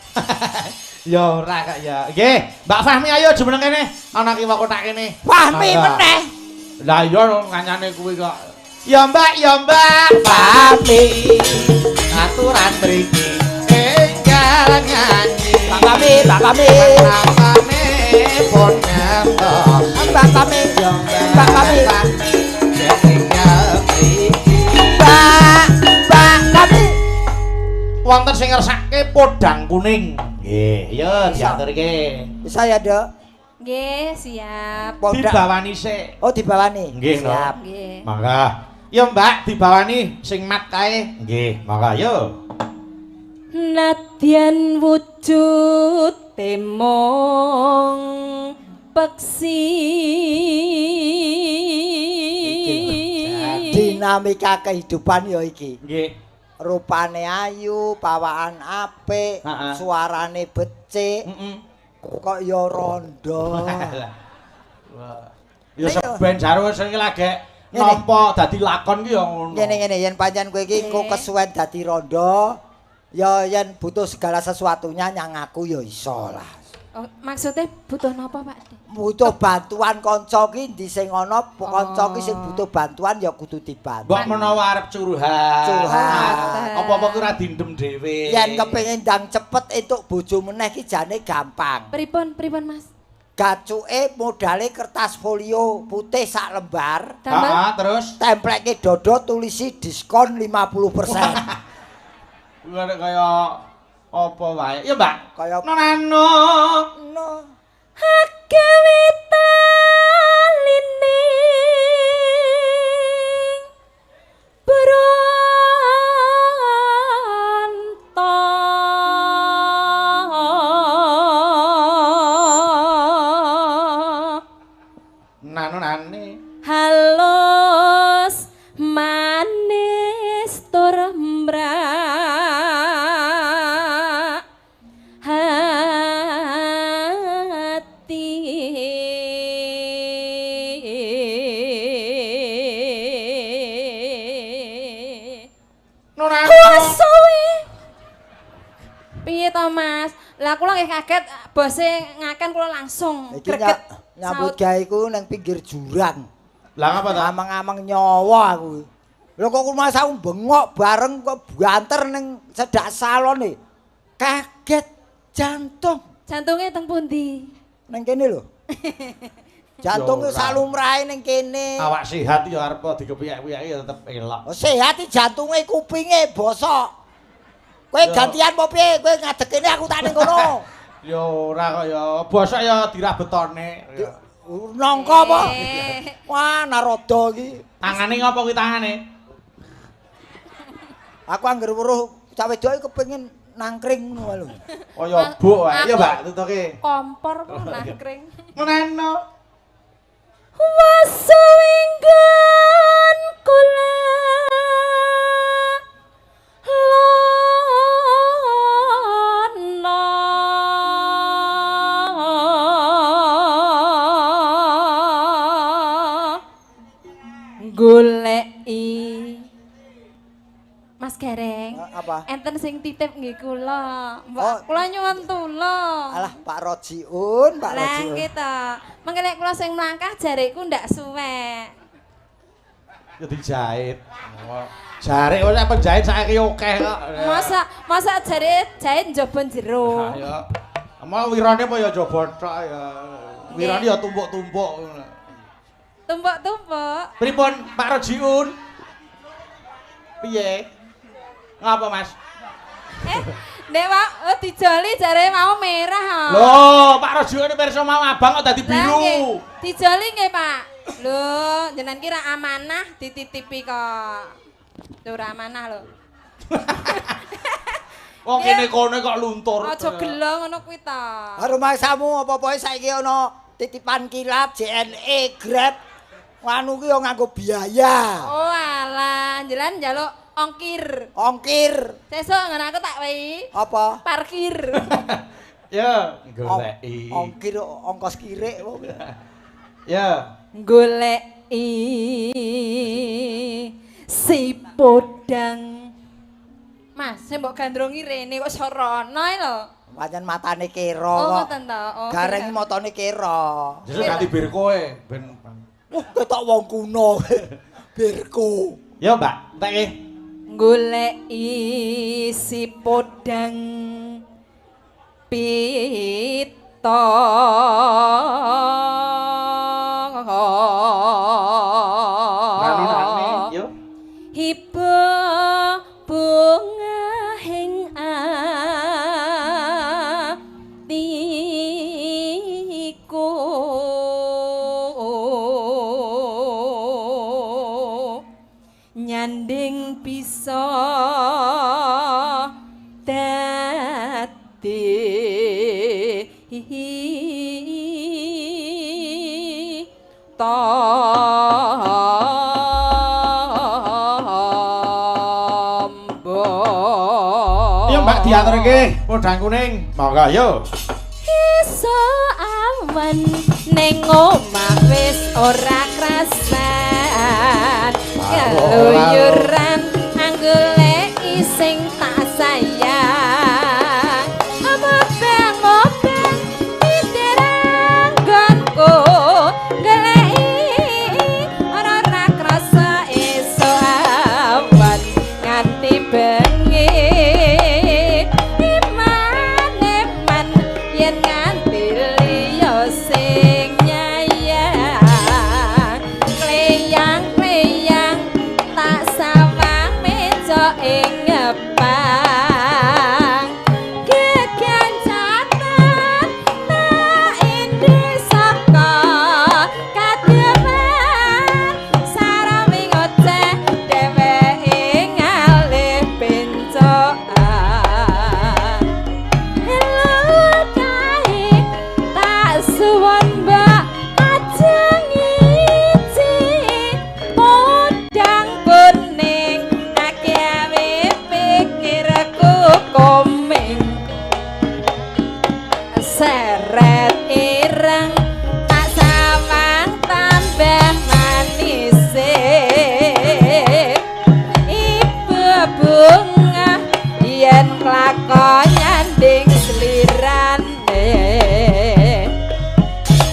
Ya ora kok ya. Nggih, Mbak Fahmi ayo jumeneng kene. Ana kiwa kotak kene. Fahmi Mangga. meneh. Lah iya kancane kuwi kok. Ya Mbak, ya Mbak Fahmi. Aturan mriki enggal nyanyi. Mbak Fahmi, Mbak Fahmi. Rapane pun ngantos. Mbak Fahmi, Mbak Fahmi. Enggal mriki. Mbak, Mbak Fahmi. Wonten sing ngersake podang kuning. Nggih, ya diaturke. Bisa ya, Dok? Nggih, siap. Podang. Dibawani sik. Oh, dibawani. Nggih, no. Siap. Nggih. Mangga. Yo Mbak, dibawani sing mat kae. Nggih, monggo yo. Nadyan wujud temong peksi. Dinamika kehidupan ya iki. Nggih. Rupane ayu, pawaan apik, suarane becik. Kok ya rondo. Ya seben jaro sing lagi nampa dadi lakon ki ya ngono. Ngene-ngene yen pancen kowe iki engko kesuwen dadi rondo, ya yen butuh segala sesuatunya nyang aku ya iso lah. Oh, maksudnya butuh napa, Pak? Butuh bantuan kanca ki ndi sing ana, kanca ki sing butuh bantuan ya kudu dibantu. Mbok menawa arep curhat. Curhat. Apa-apa ki ora dindem dhewe. Yen kepengin ndang cepet entuk bojo meneh ki jane gampang. Pripun, pripun, Mas? Gacuke modale kertas folio putih sak lembar. Heeh, terus templekke dodo tulisi diskon 50%. Kuwi kaya apa wae. Ya, Mbak. Kaya nano. No. Gawe taline bronto. Nano nane. Halus manis tur mbrak hati. Suwe. Piye to, Mas? Lah kula nggih kaget bose ngaken kula langsung greget. Nyambut gawe iku nang pinggir jurang. Lah ngapa to? Amang-amang nyawa aku. Lho kok rumah aku bengok bareng kok banter ning cedak salon e. Kaget jantung. Jantunge teng pundi? Ning kene lho. Jantung ku salumrahe ning kene. Awak sehat ya arep dikepiyek-piyeki ya tetep elok. Oh, sehat iki jantunge kupinge bosok. Kowe gantian apa piye? Kowe ngadeg kene aku tak ning kono. Ya ora kok ya bosok ya dirabetone. Nangka apa? Wah, naroda iki. Tangane ngopo kuwi tangane? Aku angger weruh cah wedok iki kepengin nangkring ngono wae lho. Kaya buk wae. Ya, Mbak, tutuke. Kompor kok nangkring. Ngono. Wasuwinggan kula lono goleki Mas Gareng. Apa? Enten sing titip nggih kula. Mbok kula nyuwun tulung. Alah Pak Rojiun, Pak Lah Rojiun. nggih to. Mengke nek kula sing mlangkah jarekku ndak suwek. Ya dijahit. Jarik ora penjahit saiki akeh kok. Masa masa jare jahit njaba jero. Ya. Amal wirane apa ya njaba tok ya. Wirane ya tumpuk-tumpuk ngono. Tumpuk-tumpuk. Pripun Pak Rojiun? Piye? Ngapa Mas? Nek wae dijoli jare mau merah kok. Lho, Pak Rojiun pirsa mau abang kok dadi biru. Dijoli nggih, Pak. Lho, jenengan ki ra amanah dititipi kok. Lho ora amanah lho. Wong kene kono kok luntur. Aja gelo ngono kuwi ta. Rumangsamu apa-apa saiki ana titipan kilat, JNE, Grab. Anu ki yo nganggo biaya. Oh alah, jelan njaluk ongkir. Ongkir. Sesuk ngono aku tak wehi. Apa? Parkir. Ya, goleki. Ongkir ongkos kirik kok. Ya, goleki si podang. Mas, sing mbok gandrungi rene kok sorono lho. Pancen matane kera Oh, kok. ngoten to. Oh, Gareng matane kera. Sesuk ganti bir kowe ben. Wah, ketok wong kuno. Birku. Ya, Mbak, enteke. Goleki si podang pita. Nani-nani, yo. Hiba bunga ing atiku. bisa dadi tombo. Yo Mbak diaturke podang kuning. Monggo yo. Iso awan ning omah wis ora krasan, keluyuran anggoleki sing tak sayang. Mobang-mobang piterang nggonku goleki ora ora krasa iso awan nganti bengi. Iman-iman yen nganti liya sing nyayang, kleyang-kleyang tak sawang meja ing ngepang. Gegancatan tak indi saka kademan, sarami ngoceh dheweke ngalih pencokan. Hello kae tak suwun mbak aja ngiji podang kuning akewe pikirku koming. Seret ireng tak sawang tambah manise, ibu bunga yen klakon nyanding slirane.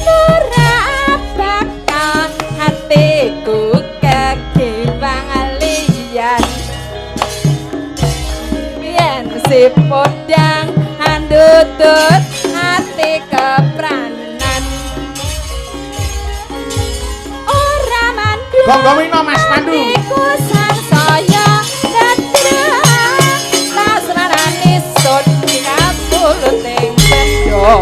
Ora bakal hatiku kegiwang liyan yen si podang andutut ati kepranan. Ora mandu Gonggo wino Mas Pandu. atiku sansaya dadra, tasranane sun kapuluting bendho.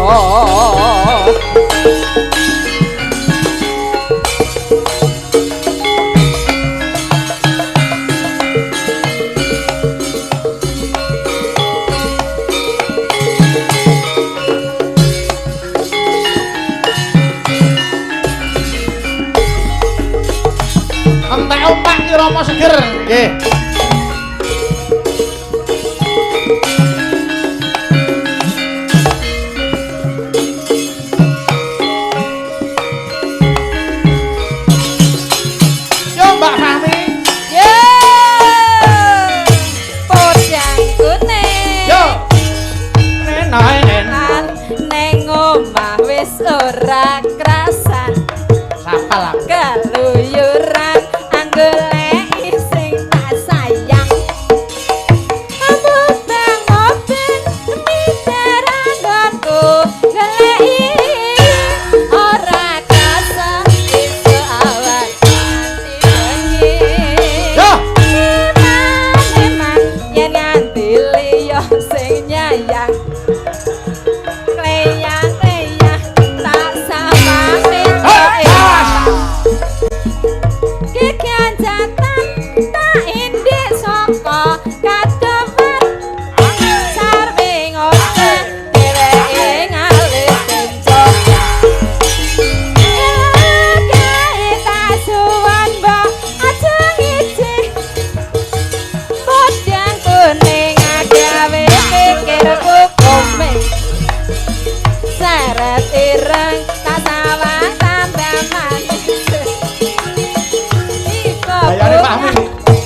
Entek ompak irama seger. Nggih. Yo Mbak Fahmi. Yo, podang kuning. Yo. Nenen. Lan neng omah wis ora krasan, Sapal aku. keluyuran anggoleki sing tak sayang. Mubang-mubang miteranggonku goleki ora krasa iso awan nganti bengi. Yo. Eman-eman yen nganti liya sing nyayang, kleyang-kleyang tak sawang meja ing geganjatan tak indik saka kadowan, sarwe ngoceh dheweke ngalih pencokan. Kae tak suwun mbok aja ngiji podang kuning agawe pikirku komeng. Seret ireng tak sawang tambah manis, ibu Gayane Fahmi.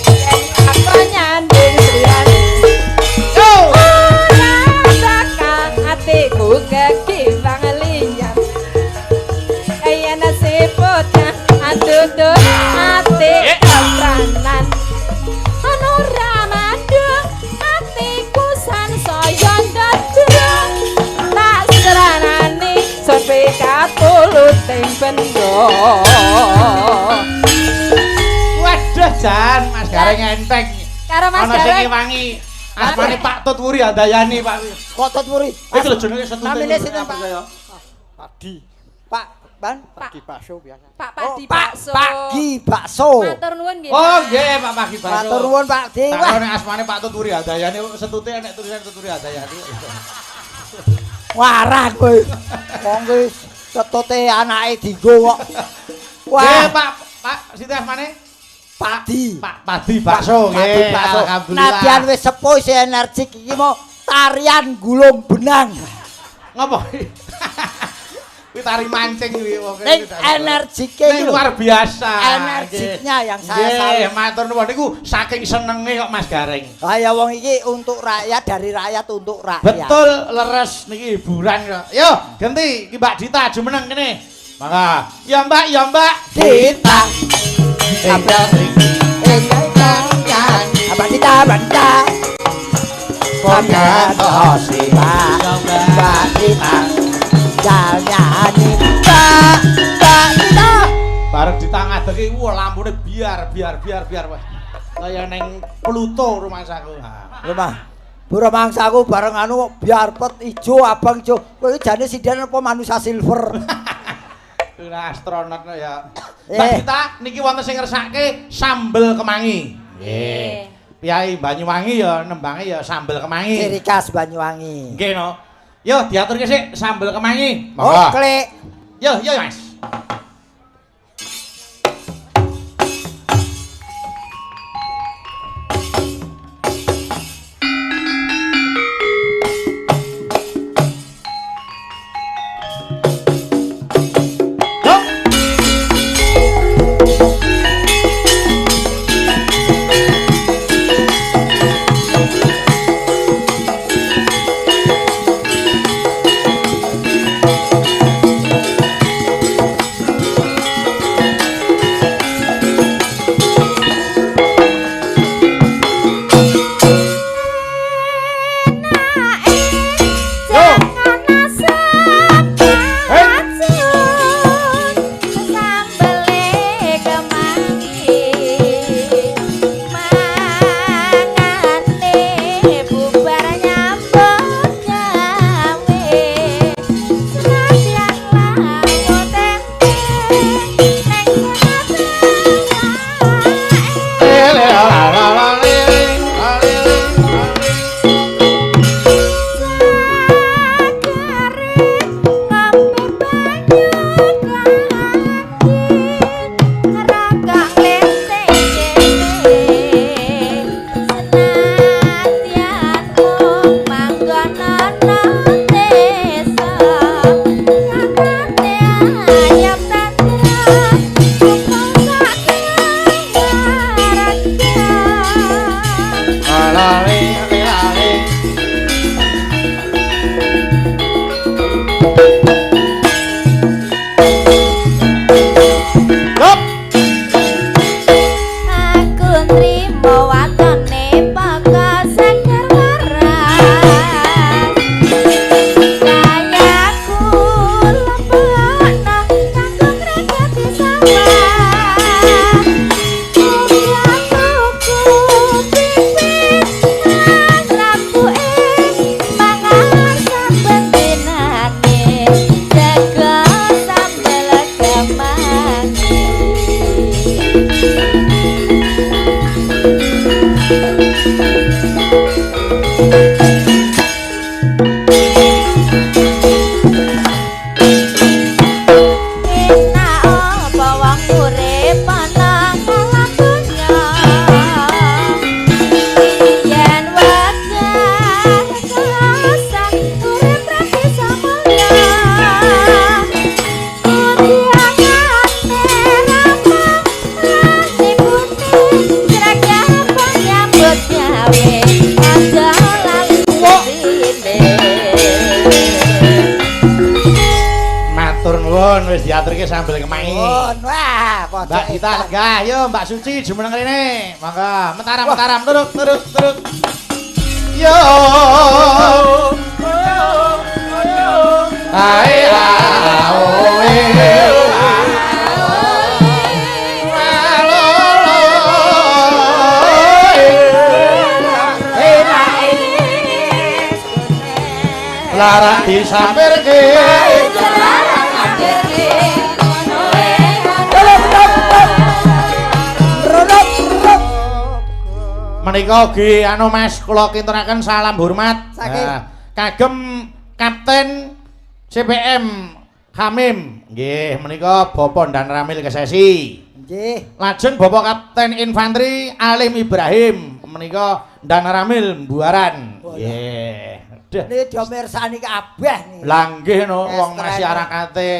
yen aku nyanding liyane. Yo. Ora bakal atiku kegiwang liyan kaya nasi podang andutut ati kepranan. Ana ora mandung atiku sansaya ndadra, tak seranane sampe kapuluting bendho. Waduh jan Mas Gareng enteng. Karo Mas Ana sing Gareng. ngewangi. Asmane Pak Tut Wuri Handayani Pak. Kok Tut Wuri? Iki lho jenenge setute. Namine sinten, Pak? Saya. Padi. Pak Pan? Pagi bakso biasa. Pak Oh, Padi Pak Bakso. Pagi Bakso. Matur nuwun nggih. Oh nggih Pak Pagi Bakso. Matur nuwun Pak Di. Tak Wah, nek asmane Pak Tuturi Handayani setute enek tulisan Tuturi Handayani. warah kowe. Wong kuwi setute anake dienggo kok. Nggih Wah, Pak, Pak sinten asmane? Padi. Pak Padi Bakso Padi nggih. Bakso. Alhamdulillah. Nadyan wis sepuh isih energik iki mau tarian gulung benang. Ngopo? Kuwi tari mancing kuwi wong. Ning energike Ning iki lho. luar biasa. Energiknya yang saya Nggih, salut. matur nuwun niku saking senenge kok Mas Gareng. Lah ya wong iki untuk rakyat, dari rakyat untuk rakyat. Betul leres niki hiburan kok. Yo, ganti iki Mbak Dita jumeneng kene. Mangga. Ya Mbak, ya Mbak. Dita. Tinggal mriki. Mbak Dita, Mbak Dita. Pongatosi. Mbak, Mbak Dita. Nyanyi Mbak, Mbak Dita. Bareng Dita ngadeg iki wah lampune biar biar biar biar wah. Kaya ning Pluto rumangsaku. Ha. Rumah. Bura mangsaku bareng anu biar pet ijo abang ijo. Kowe iki jane sinden apa manusia silver? Ora astronot no ya. Mbak Eh. Dita niki wonten sing ngersake sambel kemangi. Nggih. Piyai Banyuwangi ya nembange ya sambel kemangi. Ciri khas Banyuwangi. Nggih no. Yo diaturke sik sambel kemangi. Oh, klik. Yo yo Mas. Yo. Sambele kemangi mangane bubar nyambut gawe senadyan lawo tempe neng Yup. Aku nrimo watone poko seger waras. Kayaku lebokno kanggo ngregeti sawah. Uga tuku pipit lan rabuke mangan saben dinane sego sambel kemangi. Enak apa wong urip ana alam donya. Yen wegah kelasan urip ra bisa mulya. Kudiangane rama lan ibune sregep nyambut gawe aja lali intine. Matur nuwun wis diaturke sambel kemangi. Nuwun, wah, pojok Mbak Dita lenggah, yo Mbak Suci jumeneng rene. Mangga, mentaram mentaram turuk turuk turuk. Yo. Ae aoe. Lara disampirke. Lara disampirke. Menika ugi anu Mas, kula kintunaken salam hormat. Saking? Nah, kagem Kapten CPM Hamim. Nggih, menika Bapak dan Ramil Kesesi. Nggih. Lajeng Bapak Kapten Infanteri Alim Ibrahim menika dan Ramil Buaran. Nggih. Duh. Niki do mirsani kabeh niki. Lah nggih no wong Ekstrem. masyarakate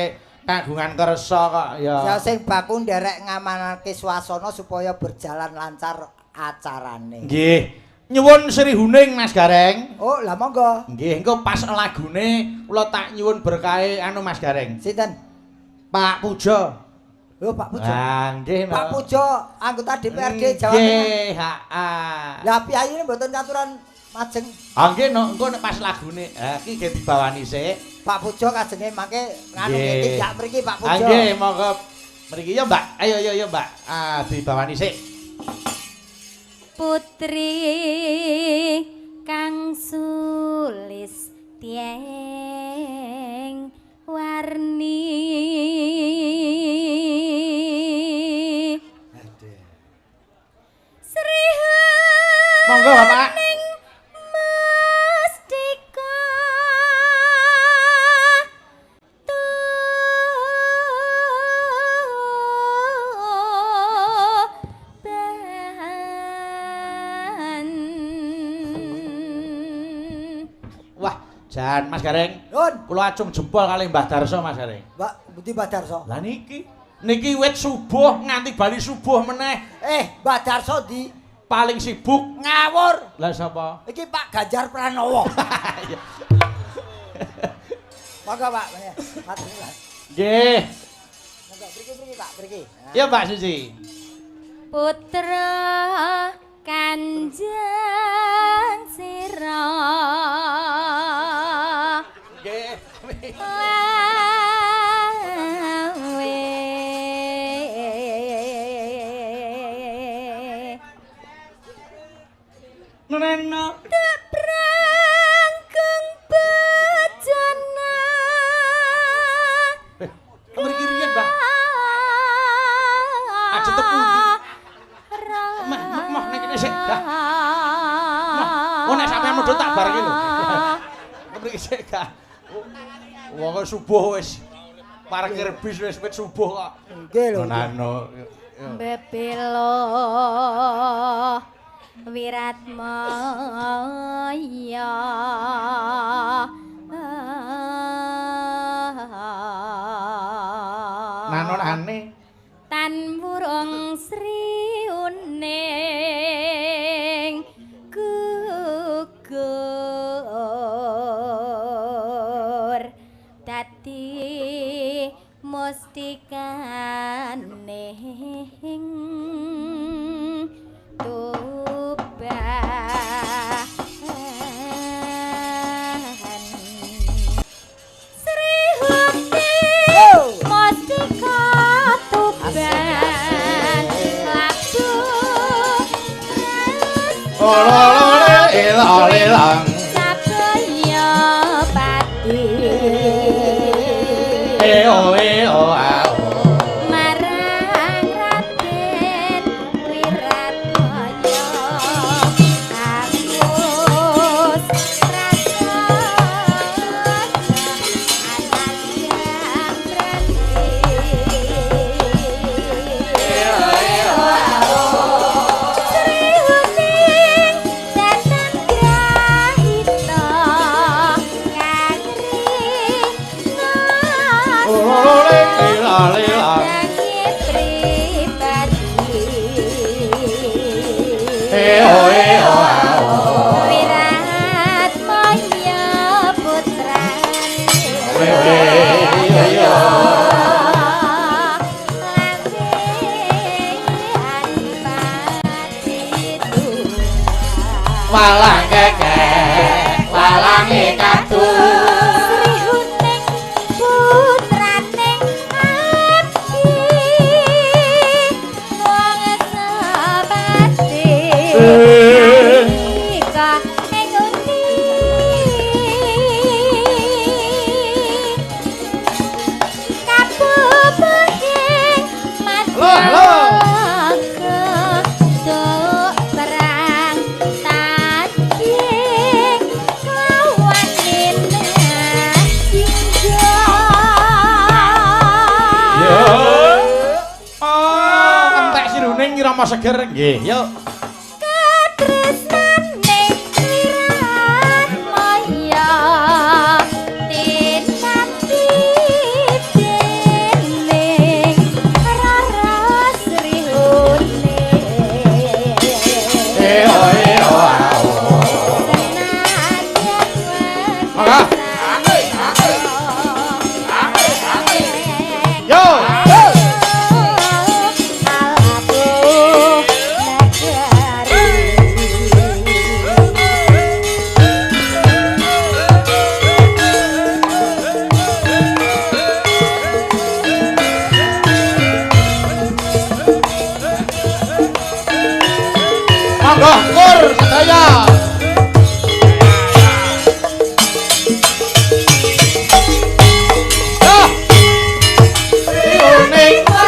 kagungan kersa kok ya. Ya sing baku nderek ngamanake swasana supaya berjalan lancar acarane. Nggih. Nyuwun Sri Huning Mas Gareng. Oh, lah monggo. Nggih, engko pas lagune kula tak nyuwun berkahe anu Mas Gareng. Sinten? Pak Pujo. Lho Pak Pujo. Ah, nggih no. Pak Pujo anggota DPRD Jawa Tengah. Nggih, heeh. Lah piyayine mboten katuran majeng. Ah nggih no, engko nek pas lagune, ha iki nggih dibawani sik. Pak Pujo kajenge mangke nganu Nggih. tindak mriki Pak Ah Pujo. nggih, monggo mriki ya Mbak. Ayo ayo ayo Mbak. Ah dibawani sik. Putri kang sulis tieng warni. Sri Monggo Bapak. Huning Mustika Tuban. Wah, jan Mas Gareng. Nun, Kula acung jempol kali Mbah Darso Mas Gareng. Mbak Budi Mbah Darso. Lah niki, niki wit subuh nganti bali subuh meneh Mbah Darso di paling sibuk. ngawur. Lah sapa? Iki Pak Ganjar Pranowo. Monggo Pak. Matur nuwun. Nggih. Monggo mriki-mriki Pak, mriki. Nah. Ya Mbak Susi. Putra Kanjeng Sira. Nggih. Lawe. Neno. Prangkung bejana. Mriki riyen, Mbah. Aja tepundi. Mah, mah, mah nek kene sik. Dah. Mah, oh nek sampean mudhun tak bareng lho. Mriki sik gak. Wong kok subuh wis parkir bis wis wit subuh kok. Nggih lho. Nano. Bebelo Wiratmaya. Nanon ane. Tan wurung Sri Uning gugur dadi mustikaning Tuban. Sri Huning mustika Tuban laku Olo-olo-elo-elang. Sabaya pati E o e o a o. marang Raden Wiratmaya Agus prasaja anandang brandi. Sri Huning datan grahita kang rina Olo-olo-elo-elang. Dange pribadi. E o e o a o. Wiratmaya putrane. We we yo yo. Lawean pati tuwa. Walang kekek, walange kadu. Sri Huning putraning abdi wong sepati nalika ing undi kapupuhing Halo, halo. madalaka tuk perang Trimo seger nggih, yuk. Katresnane wirat maya tinampi dening Rara Sri Huning. Eh oh eh oh. Ah, oh. Senadyan Mangga. Yo. Monggo kur sedaya. Yo. Sriuning Yo.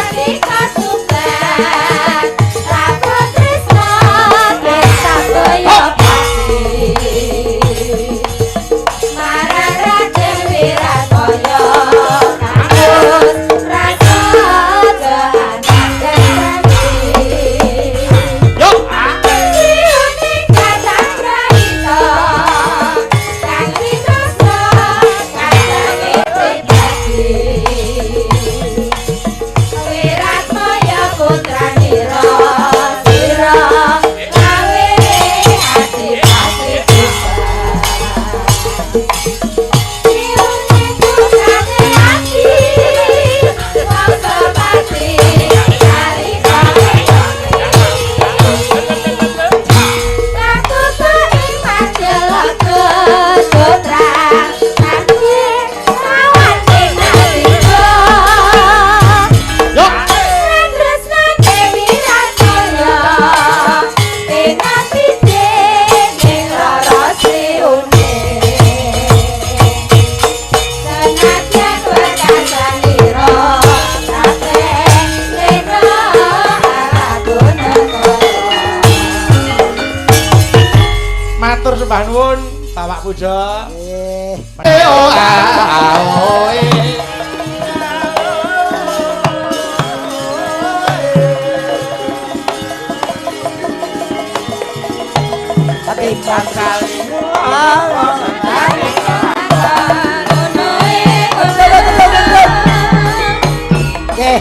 Yo. Matur sembah nuwun Bapak Pujo. Nggih. Eh oh ah oh eh. Ketimbang Nggih,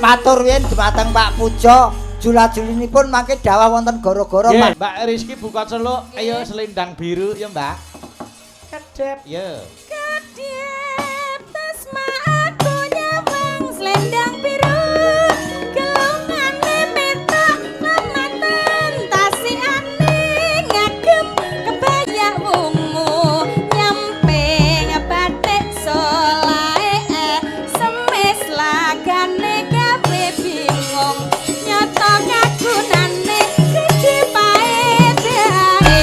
matur yen dumateng Pak Pujo, jula-julinipun mangke dawah wonten gara-gara Nggih, Pak. Mbak Rizky buka celuk, ayo selendang biru ya, Mbak. Kedep ya. Kedep tasma aku nyawang selendang biru gelongane metok lemanten tasikane ngagem kebaya wungu nyamping batik solae semes lagane gawe bingung nyata kagunane gedhe paedahe.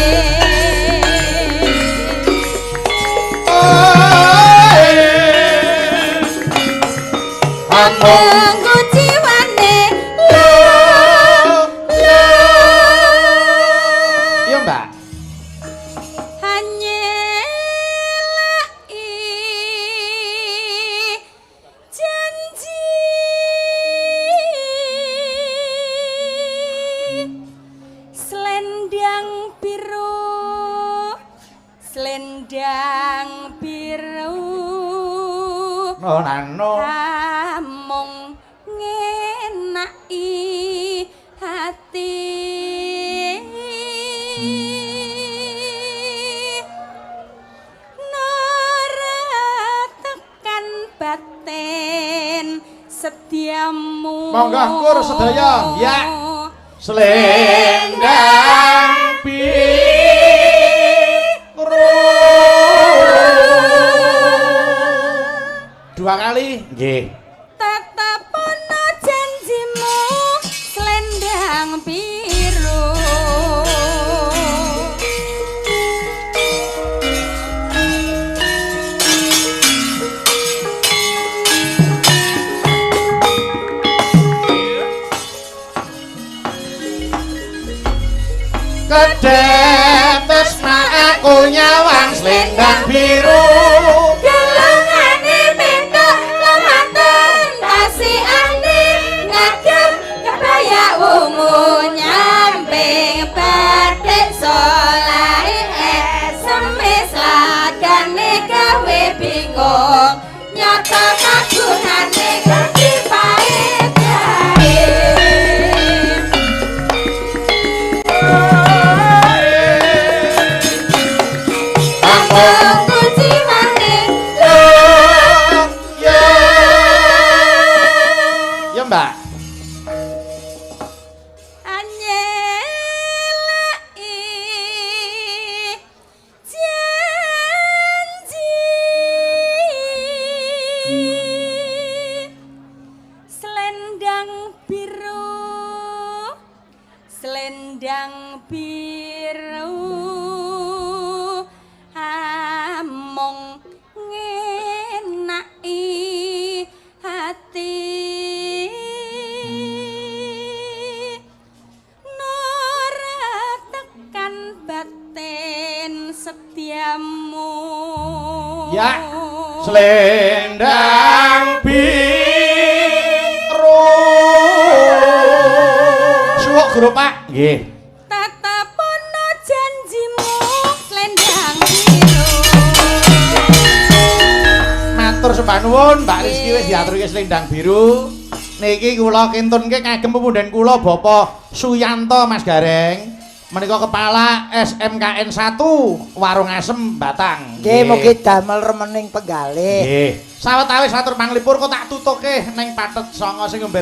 Tunggu jiwane lo lo Iya, Mbak. Hanyelaki janji selendang biru selendang biru No nano. amung ngenaki hati nora tekan batin setiamu. Monggo kur sedaya. Ya. Selendang biru. Dua kali. Nggih. Tetep ana janjimu selendang biru. Kedep tresna aku nyawang selendang biru. Gelongane petok lemanten tasikane ngagem kebaya wungu. setiamu. Ya. Selendang biru. Suwuk guru Pak. Nggih. Tatapono janjimu selendang biru. Matur sembah nuwun Mbak Rizky wis diaturke selendang biru. Niki kula kintunke kagem pemudan kula Bapak Suyanto Mas Gareng. Menika kepala SMKN 1 Warungasem Batang. Nggih, mugi damel remening penggalih. Nggih. Sawetawis atur panglipur kok tak tutuke ning pathet sanga sing ngombe